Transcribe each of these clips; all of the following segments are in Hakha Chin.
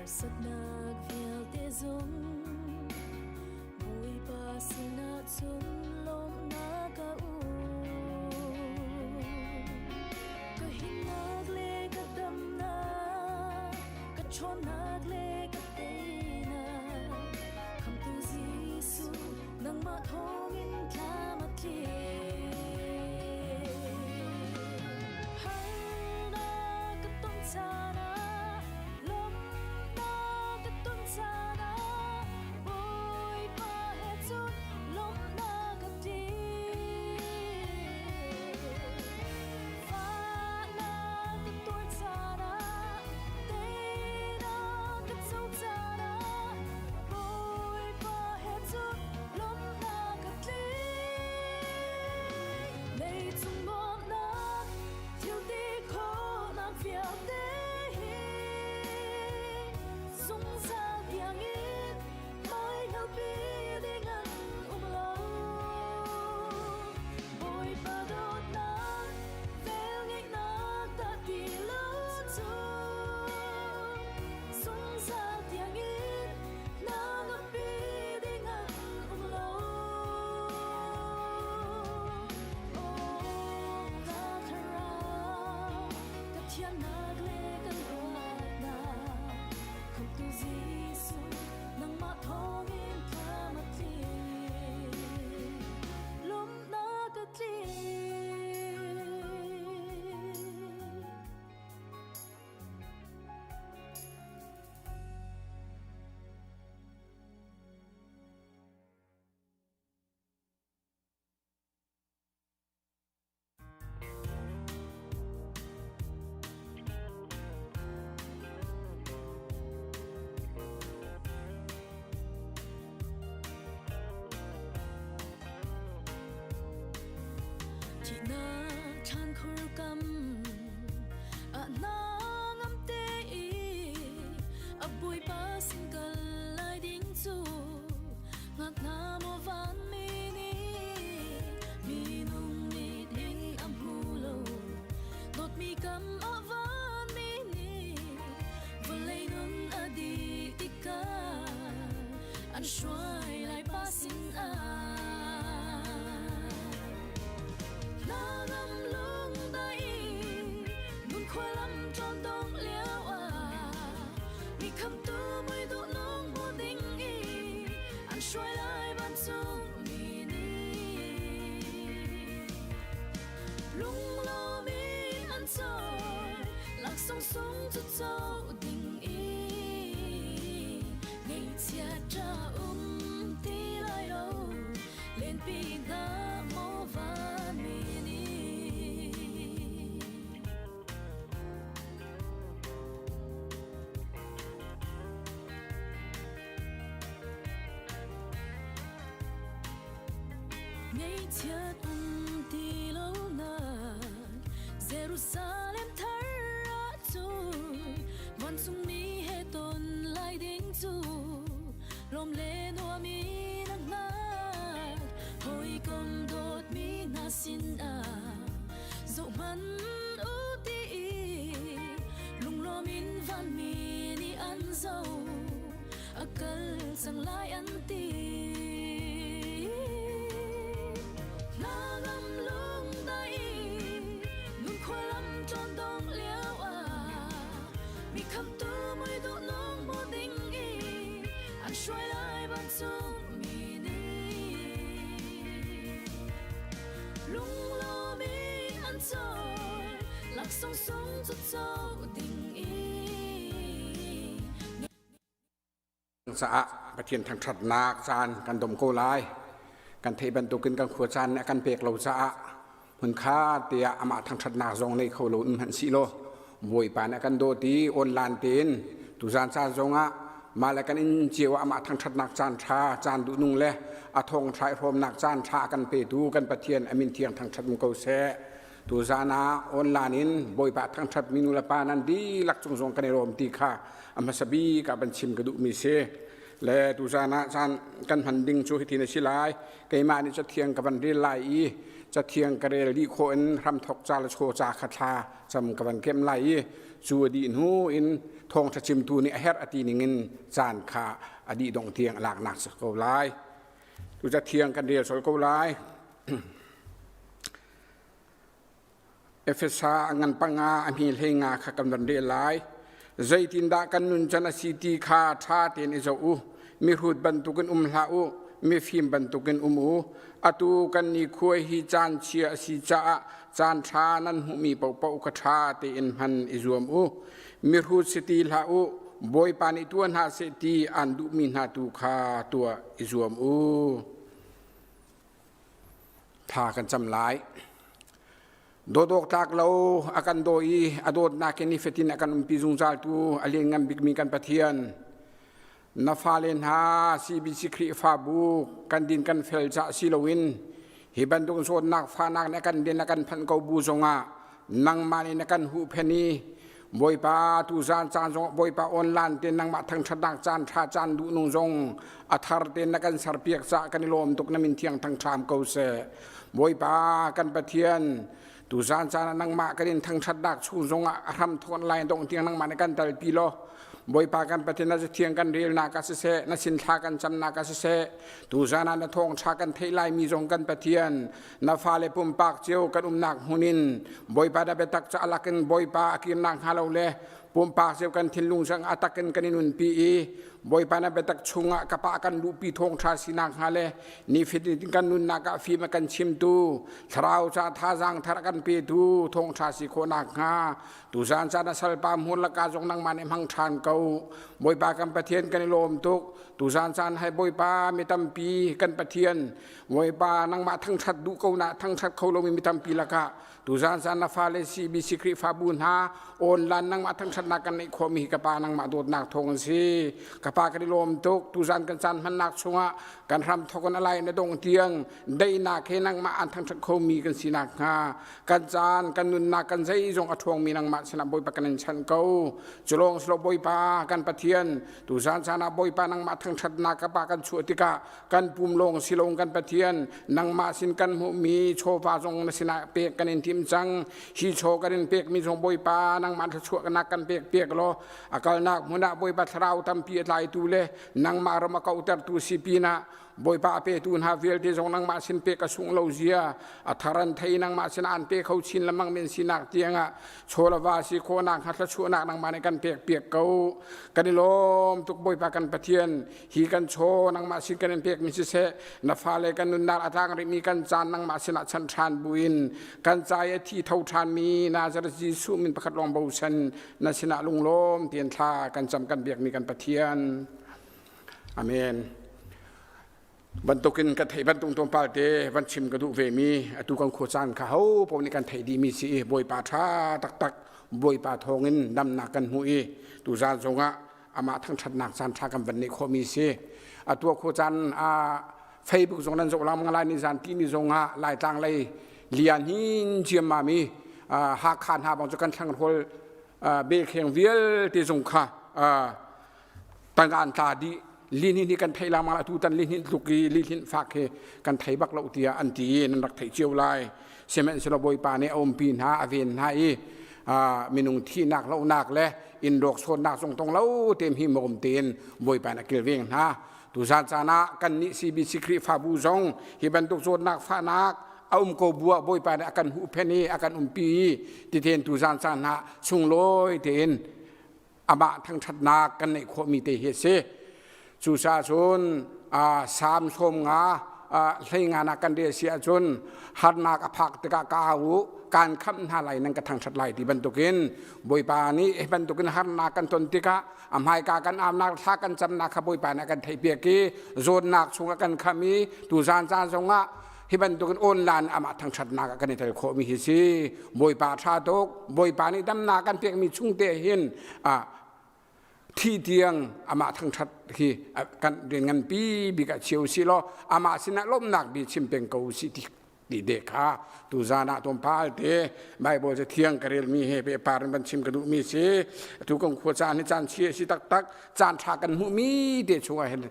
Harsatnak vialte zong Bawipa sinah cun lawmhnak a um. Ka himnak le ka damnak, ka ṭhawnnak le ka teinak, Khamhtu Jesuh, nangmah thawngin thlam a tling. Harnak ka ton caan ah, lawmhnak ka ton caan ah, Bawipa he cun lawmhnak ka tling. Fahnak ka tuar caan ah, teinak ka co caan ah, Bawipa he cun lawmhnak ka tling. Leicung nuamhnak thil ti khawhnak vialte hi zungzal tiangin hmaihngalpi ding an um lo. Bawipa dawtnak velngeihnak dah ti lo cu zungzal tiangin hna ngampi ding an um lo. Aw, ka thlarau, ka thiannak le kan ruahnak, Khamhtu Jesuh, nangmah thawngin thlam a tling. Lawmhnak a tling. Thihnak thlan khur kam ah hna ngam te i a bawipa sin kal lai ding cu Ngakna maw vanmi nih minung mit in a hmu lo dawtmi kam ah vanmi nih vawlei nun a dih tikah an hruai lai pa sin ah hna ngam lung dai nun khua lam ṭawn dong lio ah mi khamtu mui duh nung hmu ding i an hruai lai vancung mi nih lunglawm in an cawi laksawng sung cu co ding i ngaihchia ṭa um ti lai lo lenpi hna maw vanmi nih. Ngaihchiat um ti lonak Jerusalem thar ah cun vancungmi he ton lai ding cu lawm le nuam in a hngak hawikom dawtmi hna sinah zohhmanh u ti i lunglawm in vanmi nih an zoh a kal cang lai an ti hna ngam lung dai nun khua lam ṭawn dong lio ah mi khamtu mui duh nung mu ding i an hruai lai vancung mi nih lunglawm in an cawi laksawng sung cu co ding i Caah Pathian thangṭhatnak caan kan dom ko lai. Kan theih bantukin kan khua caan nih a kan pek lo caah hmunkha tiah amah thangṭhatnak zong nei kho lo in hmanh sih law Bawipa nih a kan dawt i online tein tuzaan caan zongah mah le kan inn cio ah amah thangṭhatnak caan ṭha caan duhnung le a thawngṭha i hrawmnak caan ṭha a kan petu kan Pathian a min thiang thangṭhat um ko seh. Tuzaan ah online in Bawipa thangṭhat mi nu le pa nan dihlak cung zong kan i lawm ti kha a hmasa bik ah van chim ka duhmi si. Le tuzan ah caan kan hman ding cu hitin a si lai. Keimah nih cathiang ka van rel lai i cathiang ka rel dih khawh in hramthok ca le chaw ca kha thla cam ka van kem lai i cu a dih hnu in thawngṭha chimtu nih a herh a ti ning in caan kha a dih dongh tiang a laknak si ko lai. Tu cathiang kan rel sol ko lai. Efesa a ngan panga a hmi hlei nga kha kan van rel lai. Zeitindah kan nuncan a si ti kha ṭha tein i zoh u. Mihrut bantukin um hlah u, mifim bantukin um u. Atu kan nikhua hi caan chia a si caah caan ṭha nan hmuhmi paohpaoh kha ṭha tein hman i zuam u. Mihrut si ti hlah u, Bawipa nih tuah hna seh ti aan duhmi hna tu kha tuah i zuam u. Thla kan cam lai. Dawt awk tlak lo a kan daw i a dawtnak in nifatin a kan umpi zungzaltu a lianngan bikmi kan Pathian. Na fale hna CBC Khrihfabu kan din kan fel cah si loin hi bantuk zawtnak fahnak nih a kan din a kan phanh ko bu zongah nangmah nih na kan huhphenh i Bawipa tuzaan caan zong Bawipa online te nangmah thangṭhatnak caan ṭha caan duhnung zong a thar te na kan serpiak caah kan i lawm tuk na min thiang thangṭham ko seh. Bawipa kan Pathian tuzaan caan ah nangmah kan in thangṭhatnak chung zong ah a hram thawn lai dong tiang nangmah nih kan talpi law Bawipa kan Pathian na thiang kan relnak ah siseh na sin thla kan camnak ah siseh tuzaan ah na thawngṭha kan theih laimi zong kan Pathian na fale pumpak cio kan umnak hmun in Bawipa na biatak ca alakin Bawipa a kirnak hnga lo le pumpak cio kan thinlung sang a takin kan i nunpi i Bawipa na biatak chungah ka pa kan luhpi thawngṭha sinak hnga le nifatin kan nunnak ah fim a kan chimtu thlarau ca thazaang thar a kan petu thawngṭha si khawhnak hnga tuzaan caan a salpa hmur laka zong nangmah nih hmang ṭhan ko Bawipa kan Pathian kan i lawm tuk tuzaan caan hai Bawipa mi tampi kan Pathian Bawipa nangmah thangṭhat duh ko na thangṭhat kho lomi mi tampi lakah tuzaan caan na fale CBC Khrihfabu hna online nangmah thangṭhatnak kan neih khawhmi hi ka pa nangmah dawtnak thawng an si. Ka pa kan i lawm tuk. Tuzaan kan caan hmannak chungah kan hram thawk in a lai na dong tiang daihnak he nangmah an thangṭhat khomi kan si nakhnga kan caan kan nunnak kan zeizong a ṭhawngmi nangmah sinah Bawipa kan in chanh ko. Culawng silo Bawipa kan Pathian tuzaan caan ah Bawipa nangmah thangṭhatnak ka pa kan chuah tikah kan pum lawng si lo kan Pathian nangmah sin kan hmuhmi chawva zong na sinah pek kan in tim cang hi chaw kan in pekmi zong Bawipa nangmah thluachuahnak kan pek piak law a kalnak hmun ah Bawipa thlarau tampi a tlaitu le nangmah ram a kauhtertu si pinah Bawipa a petu hna vialte zong nangmah sin pek a sung lo zia a thar an thei nangmah sin an pe kho chin lengmang men sinak tiangah chawlava si khawhnak hnga thluachuahnak nangmah nih kan pek piak ko kan i lawm tuk Bawipa kan Pathian Hi kan chaw nangmah sin kan in pekmi siseh, na fale kan nunnak a tlang rihmi kan caan nangmah sinah chan ṭhan buin kan ca i a thi tho ṭhanmi Nazareth Jesuh min pakhat lawng bochan na sinah lunglawm tein thla kan cam kan biakmi kan Pathian. Amen. Bantukin ka theih bantuk tlawmpal te van chim ka duh ve mi atu kan khua caan kha ho paoh nih kan theih dih mi si i Bawipa ṭha taktak Bawipa thawngin damnak kan hmu i tuzaan zongah amah thangṭhatnak caan ṭha kan van neih khawhmi si. Atu a khua caan Facebook zong nan zoh lengmang lai ni zan ti ni zong ah Laitlang lei lian hin ciammam i Hakha hna bang cu kan thlanghrawl belkheng vialte zong kha tang an tla dih lihnin hi kan thei lengmang atu tan lihnin tluk i lihnin fak hi kan thei bak lo tiah an ti i nan rak theih cio lai sihmanhsehlaw Bawipa nih a umpi hna a ven hna i minung thihnak lohnak le inn rawk sawnnak zong tong lo tein hi mawm tein Bawipa nih a kilveng hna tuzan caan ah kannih CBC Khrihfabu zong hi bantuk zawtnak fahnak a um ko bu ah Bawipa nih a kan huhphenh i a kan umpi i titen tuzan caan ah sunglawi tein amah thangṭhatnak kan neih khawhmi te hi a si. Cucaah cun Salm sawm nga hlei nga nak kan rel si ahcun harnak a phak tikah ka au u kaan khamh hna lai nan ka thangṭhat lai ti bantukin Bawipa nih hi bantukin harnak kan ton tikah a hmaika kan aunak thla kan camnak kha Bawipa nih a kan theihpiak i zawtnak chungah kan khamh i tuzaan caan zongah hi bantukin online amah thangṭhatnak ah kan i tel khawhmi hi si Bawipa ṭha tuk Bawipa nih damnak kan pekmi chungte hin thi tiang amah thangṭhat hi kan rian nganpi bik ah chia u si law amah sinah lawmhnak bi chim peng ko u sih ti. Ti de kha tu zan ah tlawmpal te Bible cu thiang ka relmi he pehpar in van chim ka duhmi si. Tu kan khua caan hi caan chia si taktak, caan ṭha kan hmuhmi te chungah hin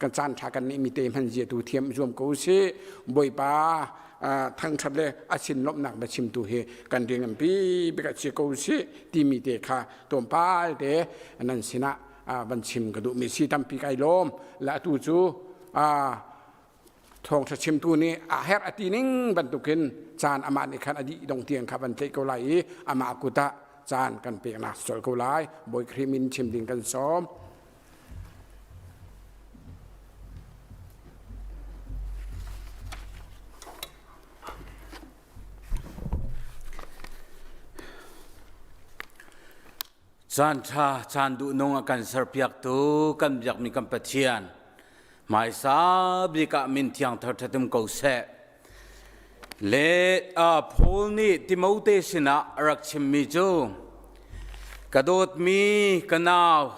kan caan ṭha kan neihmi te hman zia tu thiam zuam ko si. Bawipa thangṭhat le a sin lawmhnak biachimtu hi kan rian nganpi bik ah chia ko si timi te kha tlawmpal te nan sinah van chim ka duhmi si. Tampi kai lawm. Le atu cu Thawngṭha chimtu nih a herh a ti ning bantukin caan amah nih khan a dih dong tiang kha van tlaih ko lai i amah kut ah caan kan peknak colh ko lai. Bawi Khrih min chim ding kan sawm. Caan ṭha, caan duhnung a kan serpiaktu kan biakmi kan Pathian Hmaisa bik ah min thiang thar ṭhatum ko seh. Le Paul nih Timote sinah a rak chimmi cu ka dawtmi ka nau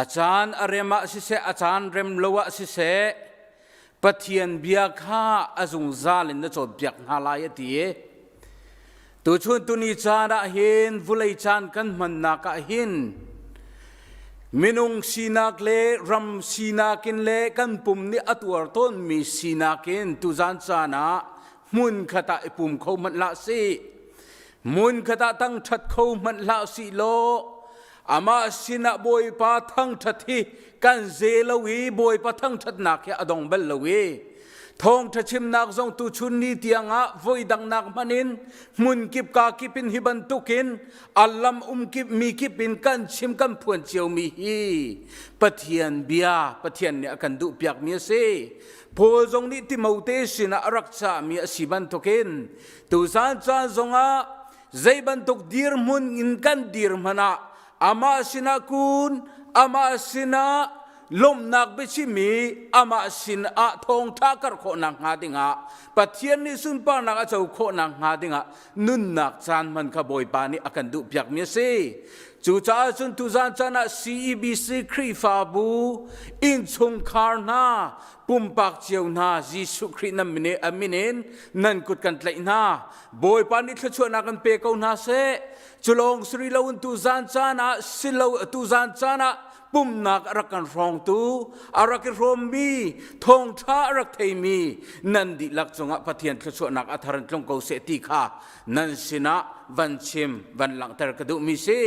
a caan a rem ah siseh a caan rem lo ah siseh Pathian bia kha a zungzal in na cawnpiak hna lai a ti i tuchun tuni caan ah hin vulei caan kan hmannak ah hin minung sinak le ram sinak in le kan pum nih a tuar tawnmi sinak in tuzan caan ah hmun khat ah i pum kho hmanh hlah sih hmun khat ah tang ṭhat kho hmanh hlah sih law amah sinah Bawipa thangṭhat hi kan ze lo i Bawipa thangṭhatnak hi a dong bal lo i thawngṭha chimnak zong tuchun ni tiangah voi dangnak hmanh in hmun kip ka kip in hi bantukin a lam um kip mi kip in kan chim kan phuan ciomi hi Pathian bia Pathian nih a kan duhpiakmi a si. Paul zong nih Timote sinah a rak cahmi a si bantukin tuzan caan zongah zei bantuk dirhmun in kan dir hmanh ah amah sinah kun amah sinah lawmhnak biachim i amah sinah thawngṭha karh khawhnak hnga dingah Pathian nih sunparnak a co khawhnak hnga dingah nunnak caan hman kha Bawipa nih a kan duhpiakmi a si. Cucaah cun tuzan caan ah CEBC Khrihfabu innchungkhar hna pumpak cio hna Jesuh Khrih nan min in nan kut kan tlaih hna. Bawipa nih thluachuahnak kan pe ko hna seh. Cu lawng si rih loin tuzan caan ah silo tuzan caan ah pumnak a rak kan hrawngtu a rak i hrawmmi thawngṭha a rak theimi nan dihlak cungah Pathian thluachuahnak a thar in tlung ko seh ti kha nan sinah van chim van langhter ka duhmi si.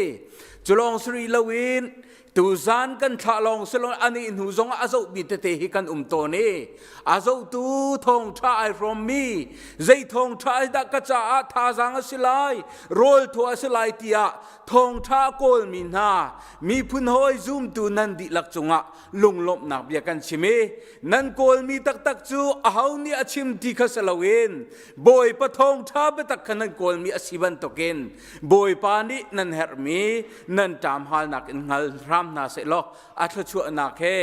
Cu lawng si rih loin Tuzan kan thlah lawng si lo anih hnu zong ah a zohmi tete hi kan um tawn i a zohtu thawngṭha ai hrawmmi zei thawngṭha ai dah ka caah thazaang a si lai rawl thaw a si lai tiah thawngṭha a kawlmi hna miphun hawi zumtu nan dihlak cungah lunglawmhnak bia kan chim i nan kawlmi taktak cu aho nih a chim ti kha si loin Bawipa thawngṭha biatak kha nan kawlmi a si bantukin Bawipa nih nan herhmi nan ṭamhalnak in hngal hram hna seh law a thluachuahnak he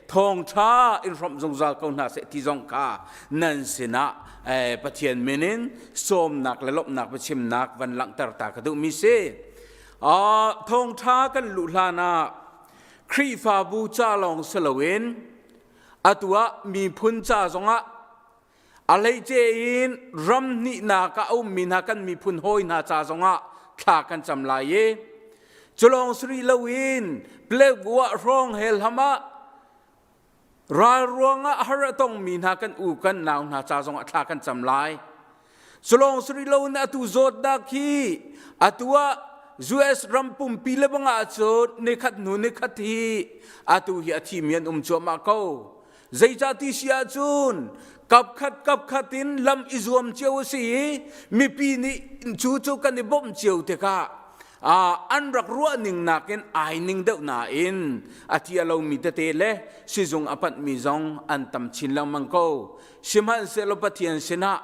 thawngṭha in hrawmh zungzal ko hna seh ti zong kha nan sinah Pathian min in sawmnak le lawmhnak biachimnak van langhter ta ka duhmi si. Thawngṭha kan luh hlan ah Khrihfabu ca lawng si loin atu ah miphun ca zongah A hleice in ram hnihnak ah a ummi hna kan miphun hawi hna ca zongah thla kan cam lai i culawng si rih loin Plegua hrawng hel ham ah ral ruangah har a tongmi hna kan u kan nau hna ca zongah thla kan cam lai. Culawng si rih loin atu zawtnak hi atu ah US ram pumpi le bang ah cun nikhat hnu nikhat hi atu hi a thimi an um cuahmah ko. Zeicah ti si ahcun kapkhat kapkhat in lam i zuam cio a si i mipi nih cu cu kan i bawmh cio tikah an rak ruah ning nakin ai ning deuh nain a thi a lomi tete le sizung a panhmi zong an tam chin lengmang ko. Sihmanhsehlaw Pathian sinah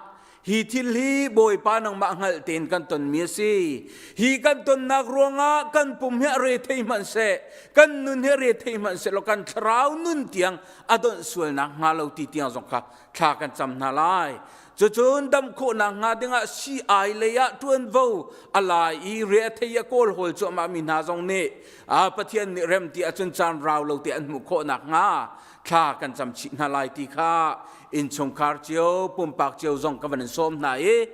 Hi thil hi Bawipa nangmah hngalh tein kan tonmi a si. Hi kan tonnak ruangah kan pum hi a re thei hmanhseh, kan nun hi a re thei hmanhseh law kan thlarau nun tiang a donh sualnak hnga lo ti tiang zong kha thla kan cam hna lai. Cucun dam khawhnak hnga dingah sii-ai lei ah ṭuanvo a la i re a thei a kawl hawl cuahmah mi hna zong nih Pathian nih rem ti ahcun caan rau lo te an hmuh khawhnak hnga thla kan cam chih hna lai ti kha innchungkhar cio pumpak cio zong ka van in sawm hna i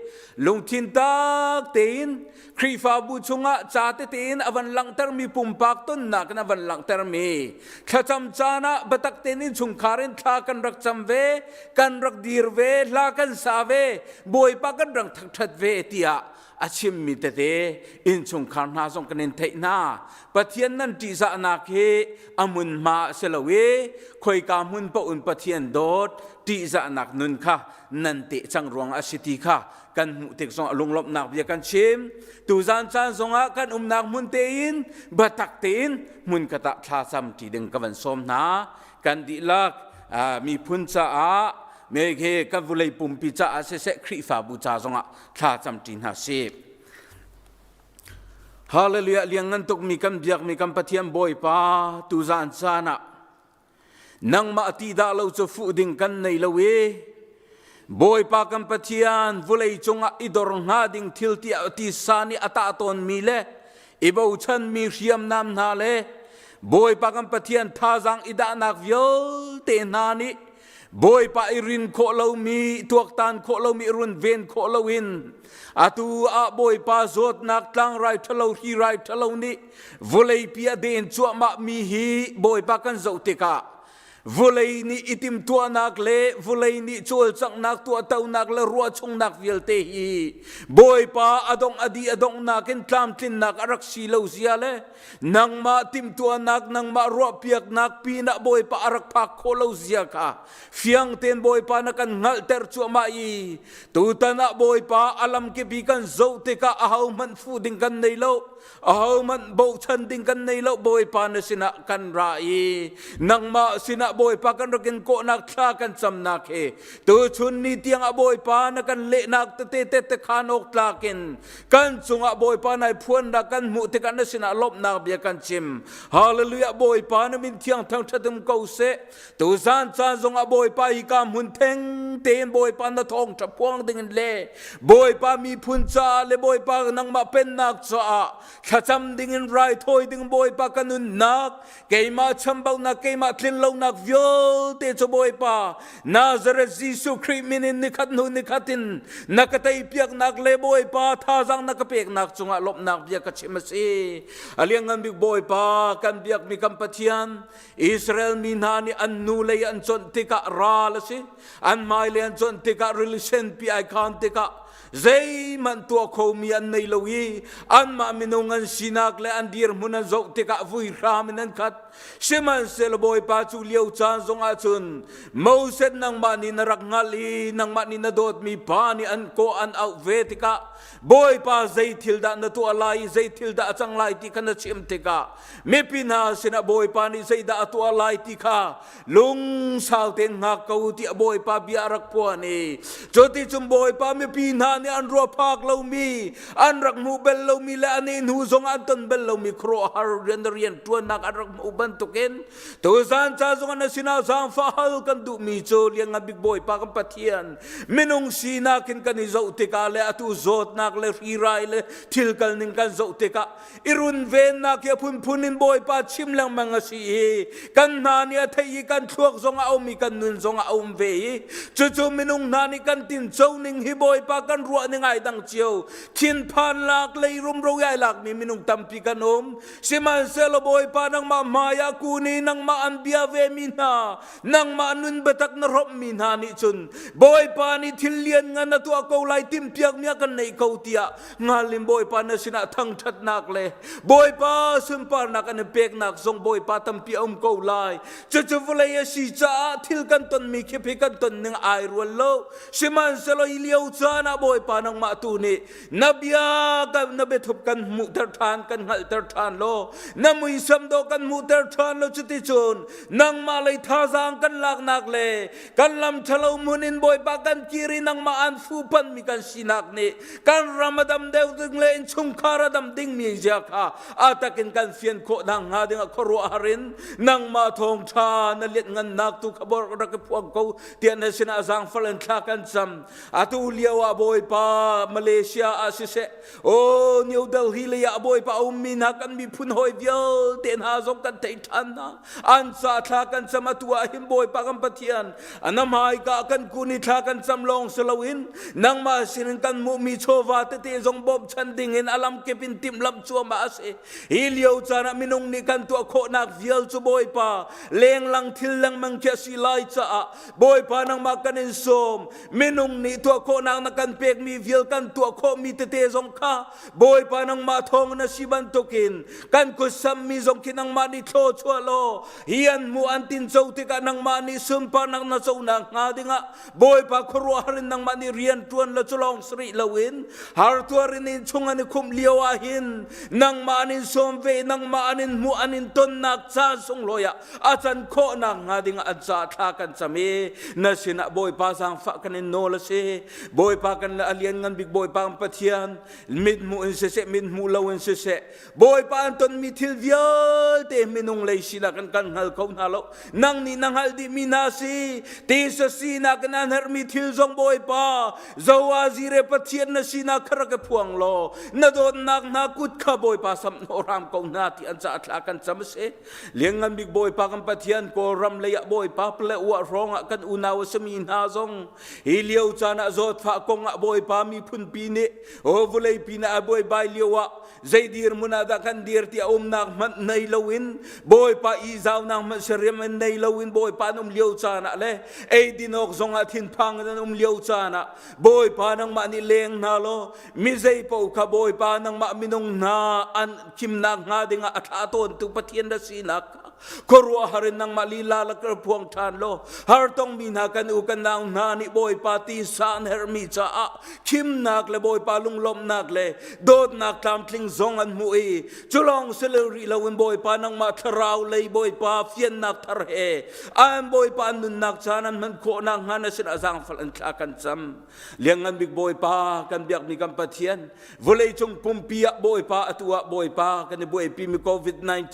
lungthin tak tein Khrihfabu chungah ca tete in a van langhtermi pumpak tonnak in a van langhtermi thlacam caan ah biatak tein innchungkhar in thla kan rak cam ve kan rak dir ve hla kan sa ve Bawipa kan rak thangṭhat ve tiah a chimmi tete innchungkhar hna zong kan in theih hna Pathian nan ṭihzahnak hi a hmunhma a si lo i khoika hmun paoh in Pathian dawt ṭihzahnak nun kha nan teh cang ruang a si ti kha kan hmuh tik zong a lunglawmhnak bia kan chim tuzan caan zongah kan umnak hmun tein biatak tein hmun khat ah thla cam ṭi ding ka van sawm hna kan dihlak miphun caah me he kan vulei pumpi caah siseh Khrihfabu ca zongah thla cam ṭi hna sih Hallelujah liangngan tukmi kan biakmi kan Pathian Bawipa tuzan caan ah nangmah ti dah lo cu fuh ding kan nei lo i Bawipa kan Pathian vulei cungah i dor hnga ding thil ti tisa nih a tah tawnmi le i bochanmi hriamnam hna le Bawipa kan Pathian thazaang i dahnak vialte hna nih Bawipa i rin khawh lomi tuaktan khawh lomi runven khawh loin atu ah Bawipa zawtnak tlangrai ṭhalo hrirai ṭhalo nih vawleipi a den cuahmah mi hi Bawipa kan zoh tikah vawlei nih i timhtuahnak le vawlei nih cawlcanghnak tuahtonak le ruahchungnak vialte hi Bawipa a dongh a dih a donghnak in tlamtlinnak a rak si lo zia le nangmah timhtuahnak nangmah ruahpiaknak pinah Bawipa a rak phak khawh lo zia kha fiang tein Bawipa na kan hngalhter cuahmah i tutan ah Bawipa a lamkip i kan zoh tikah ahohmanh fuh ding kan nei lo ahohmanh bochan ding kan nei lo Bawipa na sinah kan ra i nangmah sinah Bawipa kan rak in kawhnak thla kan camnak he tuchun ni tiangah Bawipa na kan lehnak tete tete khan awk tlak in kan cungah Bawipa nai phuannak kan hmuh tikah na sinah lawmhnak bia kan chim hallelujah Bawipa na min thiang thangṭhat um ko seh tuzan caan zongah Bawipa hi ka hmun theng tein Bawipa na thawngṭha phuang ding in le Bawipa miphun caah le Bawipa nangmah pennak caah thlacam ding in raithawi ding Bawipa ka nunnak keimah chambaunak keimah tlinlonak vialte cu Bawipa Nazareth Jesuh Khrih min in nikhat hnu nikhat in na ka teipiaknak le Bawipa thazaang na ka peknak cungah lawmhnak bia ka chim a si a lianngan bik Bawipa kan biakmi kan Pathian Israel mi hna nih an nu lei an conh tikah ral a si an hmai lei an conh tikah rili senpi ai khan tikah zeihmanh tuah khomi an nei lo i anmah minung an sinak le an dirhmun an zoh tikah vui hram in an khat sihmanhsehlaw Bawipa cu lio caan zongah cun Moses nangmah nih na rak hngalh i nangmah nih na dawtmi pa nih an kawh an auh ve tikah Bawipa zei thil dah na tuah lai i zei thil dah a cang lai ti kha na chim tikah mipi hna sinah Bawipa nih zeidah a tuah lai ti kha lungsau tein hngak ko tiah Bawipa bia a rak phuan i cuti cun Bawipa mipi hna nih an ruah phak lomi an rak hmuh bel lomi le an hnu zong an ton bel lomi khuaruahhar rian rian ṭuannak an rak hmuh bantukin tuzan ca zong na sinah zaangfah hal kan duhmi cu lianngan bik Bawipa kan Pathian minung sinak in kan i zoh tikah le atu zawtnak le hrirai le thil kalning kan zoh tikah i runvennak hi a phunphun in Bawipa chim lengmang a si i kan hna nih a theih i kan thluak zong a um i kan nun zong a um ve i cucu minung hna nih kan tinco ning hi Bawipa kan ruah ning ai dang cio thinphan lak lei rumro ai lakmi minung tampi kan um sihmanhsehlaw Bawipa nangmah hmai ah kun i nangmah an bia ve mi hna nangmah nun biatak na hrawmhmi hna nih cun Bawipa nih thil lian ngan a tuah ko lai timhpiakmi a kan neih ko tiah ngalin Bawipa na sinah thangṭhatnak le Bawipa sunparnak an in peknak zong Bawipa tampi a um ko lai cucu vawlei a si caah thil kan tonmi khip hi kan ton ning ai rual lo sihmanhsehlaw hi lio caan ah Bawipa nangmah tu nih na bia na biathup kan hmuhter ṭhan kan hngalhter ṭhan law na muisam dawh kan hmuhter ṭhan law cuticun nangmah lei thazaang kan laknak le kan lam ṭhalo hmun in Bawipa kan kir i nangmah an fuhpanmi kan sinak nih kan ram a dam deuh ding le innchungkhar a dam dingmi zia kha a takin kan fian khawh nakhnga dingah khuaruahhar in nangmah thawngṭha na lianhngannak tu kha rak i phuang ko tiah na sinah zaangfal in thla kan cam. Atu lio ah Bawipa Malaysia ah siseh, o New Delhi lei ah Bawipa a ummi hna kan miphun hawi vialte hna zong kan thei ṭhan hna. An ca thla kan cam atu ah hin Bawipa kan Pathian na hmaika kan kun i thla kan cam lawng si loin nangmah sinin kan hmuhmi chawva tete zong bawmchan ding in a lamkip in timhlamh cuahmah a si. Hi lio caan ah minung nih kan tuah khawhnak vial cu Bawipa lenglang thil lengmang khi a si lai caah Bawipa nangmah kan in sawm. Minung nih tuah khawhnak na kan pekmi vial kan tuah khawhmi tete zong kha Bawipa nangmah thawng na si bantukin kan kut sammi zong khi nangmah nih thlaw chuah law hi an hmuh an tinco tikah nangmah nih sunparnak na conak hnga dingah Bawipa khuaruahhar in nangmah nih rian ṭuan la cu lawng si rih loin har tuar in inn chung an i khumh lio ah hin nangmah an in sawm ve nangmah an in hmuh an in tonnak caan sunglawi ah a can khawh nakhnga ding an ca thla kan cam i na sinah Bawipa zaangfah kan in nawl a si. Bawipa kan a lian ngan bik Bawipa kan Pathian mit hmuh in siseh mit hmuh lo in siseh Bawipa an tonmi thil vialte minung lei sinak kan kan hngal kho hna lo. Nang nih na hngalh dihmi hna si. Tisa sinak in an herhmi thil zong Bawipa Zoa zire Pathian na sinak kha rak i phuang law na dawtnak hna kut kha Bawipa samh hnawh hram ko hna ti an ca thla kan cam a si. Lianngan bik Bawipa kan Pathian Kawlram lei ah Bawipa pale uah hrawng ah kan unau a simi hna zong hi lio caan ah zawtfah kong ah Bawipa miphunpi nih aw vawleipi na a buaibai lio ah zei dirhmun ah dah kan dir ti a umnak hmanh nei loin Bawipa i zaunak hmanh seriam in nei loin Bawipa an um lio caan ah le eidin awk zong ah thinphang in an um lio caan ah Bawipa nangmah nih leng hna law mi zei paoh kha Bawipa nangmah minung hna an thimnak hnga dingah a thlah tawntu Pathian na sinak kha khuaruahhar in nangmah lila la kar phuang ṭhan law har tongmi hna kan u kan nau hna nih Bawipa tisa an herhmi caah khimnak le Bawipa lunglawmhnak le dawtnak tlamtling zong an hmuh i cu lawng si lo rih loin Bawipa nangmah thlarau lei Bawipa fiannak thar he an Bawipa an nunnak caan an hman khawhnak hnga na sinah zaangfal an thla kan cam. Lianngan bik Bawipa kan biakmi kan Pathian vawleicung pumpi ah Bawipa atu ah Bawipa kan i buaipi mi COVID-19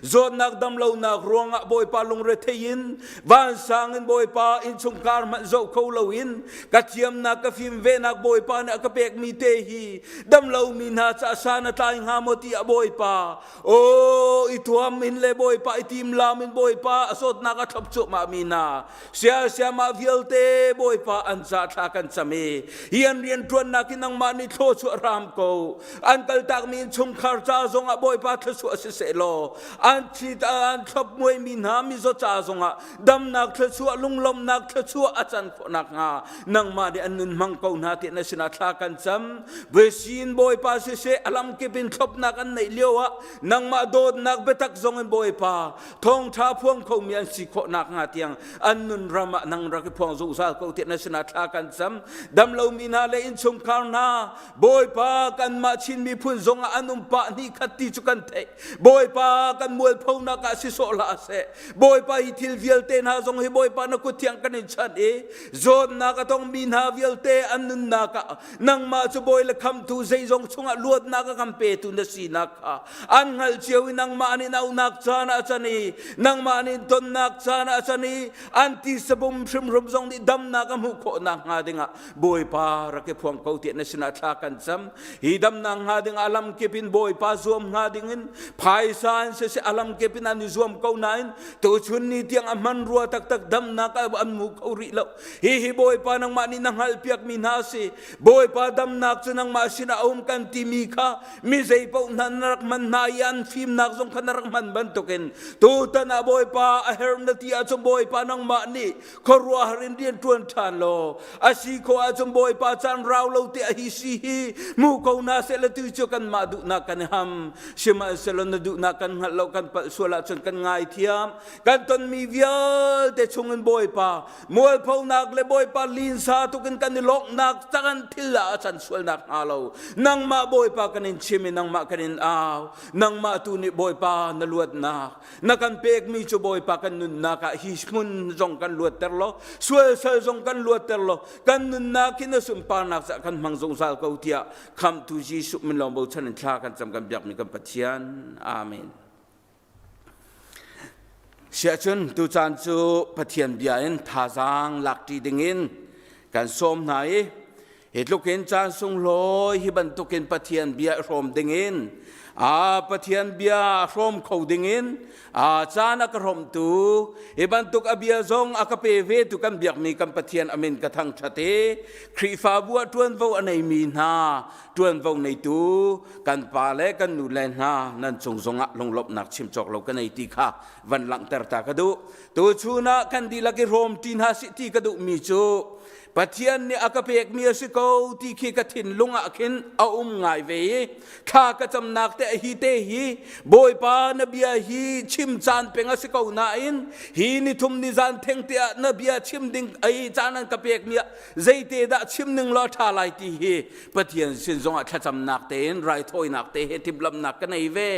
zawtnak damlonak ruangah Bawipa lungrethei in vansang in Bawipa innchungkhar hmanh zoh kho loin ka thiamnak ka fim venak Bawipa nih a ka pekmi te hi damlomi hna ca san a tlai hnga maw ti ah Bawipa o i thuam in le Bawipa i timlam in Bawipa a zawtnak a thlop cuahmah mi hna Siasiamah vialte Bawipa an ca thla kan cam i hi an rianṭuannak hi nangmah nih thluachuah hram ko. An kaltakmi innchungkhar ca zongah Bawipa thluachuah siseh law an thi an thlop muaimi hna mizaw ca zongah damnak thluachuah lunglawmhnak thluachuah a can khawh nakhnga nangmah nih an nun hmang ko hna ti na sinah thla kan cam. Vesin Bawipa siseh a lamkip in thlopnak an neih lio ah nangmah dawtnak biatak zong in Bawipa thawngṭha phuang khomi an si khawh nakhnga tiang an nun ram ah nang rak i phuang zungzal ko tiah na sinah thla kan cam. Damlomi hna le innchungkhar hna Bawipa kanmah Chin miphun zong ah an um pah hnih khat ti cu kan theih. Bawipa kan mualphonak ah si sawh hlah seh. Bawipa hi thil vialte hna zong hi Bawipa na kut thiang kan in chanh i zawtnak a tongmi hna vialte an nunnak ah nangmah cu Bawi le khamtu zeizong chungah luatnak a kan petu na sinak kha an hngalh cio i nangmah nih naunak caan ah can i nangmah nih tonnak caan ah can i an tisabum hrimhrim zong nih damnak a hmuh khawh nakhnga dingah Bawipa rak i phuang ko tiah na sinah thla kan cam. Hi damnak hnga dingah a lamkip in Bawipa zuam hnga dingin phaisa in siseh a lamkip in an i zuam ko nain tuchun ni tiang a hman rua taktak damnak an hmu kho rih lo. Hihi Bawipa nangmah nih na hngalhpiakmi hna a si. Bawipa damnak cu nangmah sinah a um kan timi kha mi zei paoh hna na rak hman hna i an fimnak zong kha na rak hman bantukin tutan ah Bawipa a herh na ti ahcun Bawipa nangmah nih khuaruahhar in rian ṭuan ṭhan law a si khawh ahcun Bawipa caan rau lo te a hi si hi mu ko hna seh le tu cu kanmah duhnak kan i ham sihmanhsehlaw na duhnak kan hngalh lo kan palh sual ahcun. ahcun kan ngaithiam. Kan tonmi vialte chungin Bawipa mualphonak le Bawipa linsa tukin kan i lawmhnak caan thil ah a can sualnak hnga lo. Nangmah Bawipa kan in chim i nangmah kan in au. Nangmah tu nih Bawipa na luatnak na kan pekmi cu Bawipa kan nunnak ah hi hmun zong kan luatter law sual sal zong kan luatter law kan nunnak hi na sunparnak cah kan hmang zungzal ko tiah Khamhtu Jesuh min lawng bochan in thla kan cam kan biakmi kan Pathian. Amen. Siahcun tucaan cu Pathian bia in thazaang lakṭi dingin kan sawm hna i hi tlukin caan sunglawi hi bantukin Pathian bia i hrawm dingin a Pathian bia hrawm kho dingin a caan a ka hrawmtu hi bantuk a bia zong a ka pe ve tu kan biakmi kan Pathian amin ka thangṭhat i Khrihfabu ah ṭuanvo a neimi hna ṭuanvo neitu kan pa le kan nu le hna nan cung zongah lunglawmhnak chim cawk lo ka nei ti kha van langhter ta ka duh. Tuchun ah kan dihlak i hrawm ṭi hna sih ti ka duhmi cu Pathian nih a ka pekmi a si ko ti khi ka thinlung ah khin a um ngai ve i thla ka camnak te hi te hi Bawipa na bia hi chim caan peng a si ko nain hi nithum ni zan theng te ah na bia chim ding ai caan an ka pekmi ah zeite dah chim ning law ṭha lai ti hi Pathian sin zongah thlacamnak tein raithawinak te he timhlamhnak ka nei ve.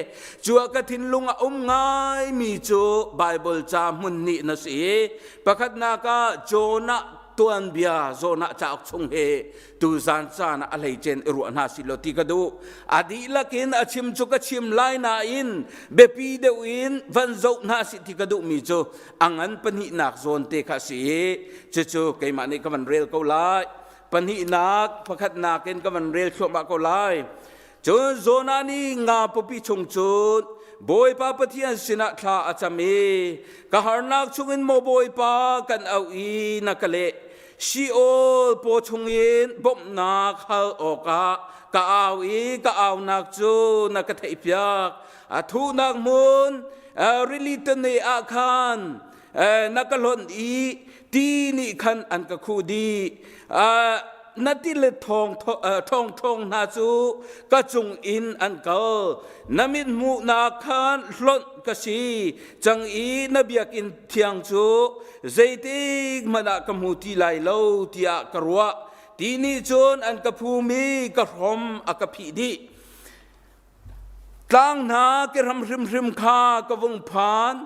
Cu ah ka thinlung a um ngaimi cu Baibal ca hmun nih na si i pakhatnak ah Jonah tuanbia Jonah cauk chung he tuzan caan ah a hleicen i ruah hna si law ti ka duh. A dihlak in a chim cu ka chim lai nain biapi deuh in van zoh hna si ti ka duhmi cu a ngan pahnihnak zawn te kha a si i cucu keimah nih ka van rel ko lai. Pahnihnak pakhatnak in ka van rel thluahmah ko lai. Cun Jonah nih nga pawpi chung cun Bawipa Pathian sinah thla a cam i ka harnak chungin maw Bawipa kan auh i na ka leh. Sheol paw chungin bawmhnak hal awkah ka au i ka aunak cu na ka theihpiak. A thuhnak hmun rili tane ah khan na ka hlonh i ti nih khan an ka khuh dih. Na ti le thawng ṭhawng hna cu ka cung in an kal. Na mit hmuhnak khan hlonh ka si cang i na biakinn thiang cu zeitik hmanh ah ka hmu ti lai lo tiah ka ruah. Ti nih cun an ka phum i ka hrom a ka phih dih. Tlang hna kehram hrimhrim kha ka vung phan.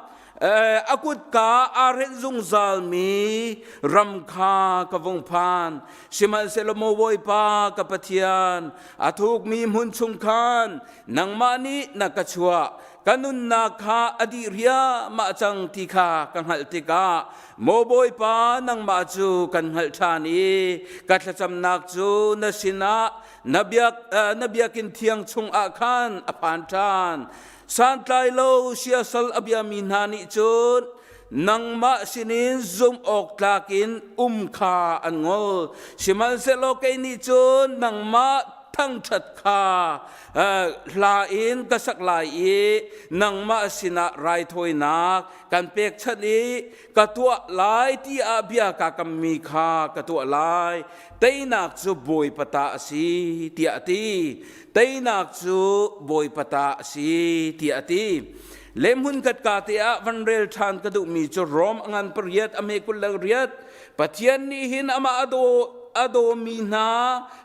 A kutka aa hrenh zungzalmi ram kha ka vung phan. Sihmanhsehlaw maw Bawipa ka Pathian, a thukmi hmun chung khan nangmah nih na ka chuah. Ka nunnak kha a dih riahmah cang ti kha ka hngalh tikah maw Bawipa nangmah cu kan hngalh ṭhan i ka thlacamnak cu na sinah na biak na biakinn thiang chungah khan a phan ṭhan. Santlai lo siasal a biami hna nih cun nangmah sinin zumh awk tlak in um kha an ngol. Sihmanhsehlaw kei nih cun nangmah thangṭhat kha hla in ka sak lai i nangmah sinah raithawinak kan pekchanh i ka tuah lai tiah bia kaa kammi kha ka tuah lai. Teinak cu Bawipa ta a si tiah a ti. Teinak cu Bawipa ta a si tiah a ti. Le hmunkhat ka te ah van rel ṭhan ka duhmi cu Rom a ngan pariat a me 28 Pathian nih hin amah a daw a dawmi hna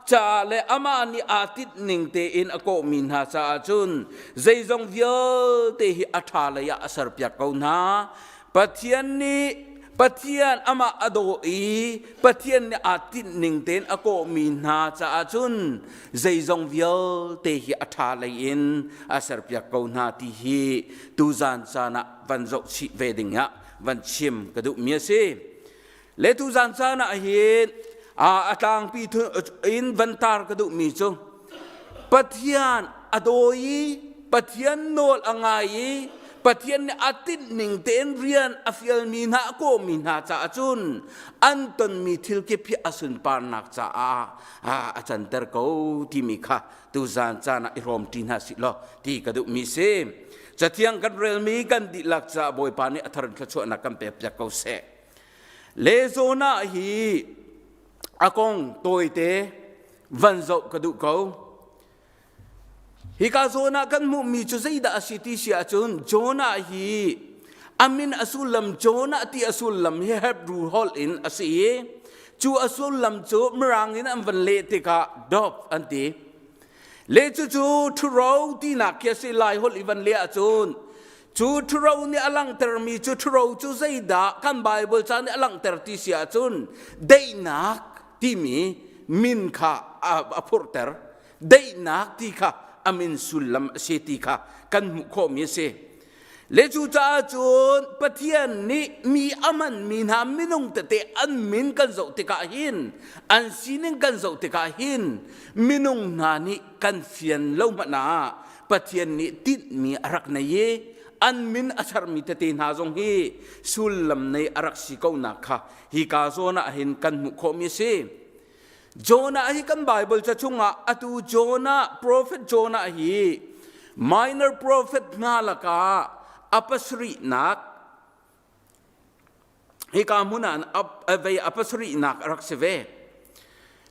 caah le amah nih aa tinh ning tein a kawhmi hna caah cun zeizong vialte hi a ṭha lei ah a serpiak ko hna. Pathian nih Pathian amah a daw i Pathian nih aa tinh ning tein a kawhmi hna caah cun zeizong vialte hi a ṭha lei in a serpiak ko hna ti hi tuzan caan ah van zoh chih ve ding ah van chim ka duhmi a si. Le tuzan caan ah hin a tlangpi in van tar ka duhmi cu Pathian a daw i Pathian nawl a ngai i Pathian nih a tinh ning tein rian a fialmi hna a kawhmi hna caah cun an tonmi thil kip hi a sunparnak caah a canter ko timi kha tuzan caan ah i hrawm ṭi hna sih law ti ka duhmi si. Cathiang kan relmi kan dihlak caah Bawipa nih a thar in thluachuahnak kan pekpiak ko seh. Le Jonah hi a kong tawite van zoh ka duh ko. Hika zawn ah kan hmuhmi cu zeidah a si ti si ahcun Jonah hi a min a sullam Jonah ti a sullam hi Hebrew holh in a si i cu a sullam cu Mirang in an van leh tikah dove an ti. Le cucu ṭhuro tinak khi a si Lai holh i van leh ahcun cu ṭhuro nih a langhtermi cu ṭhuro cu zeidah kan Bible ca nih a langhter ti si ahcun daihnak timi min kha a phurhter. Daihnak ti kha a min sullam a si ti kha kan hmuh khawhmi a si. Le cucaah cun Pathian nih mi a hmanmi hna minung tete an min kan zoh tikah hin an sining kan zoh tikah hin minung hna nih kan fian lo hmanh ah Pathian nih tinhmi a rak nei i an min a sermi tete hna zong hi sullam nei a rak si ko nak kha hika zawn ah hin kan hmuh khawhmi a si. Jonah hi kan Bible ca chungah atu Jonah prophet Jonah hi minor prophet hna lakah a pasarihnak hika hmun ah vei a pasarihnak a rak si ve.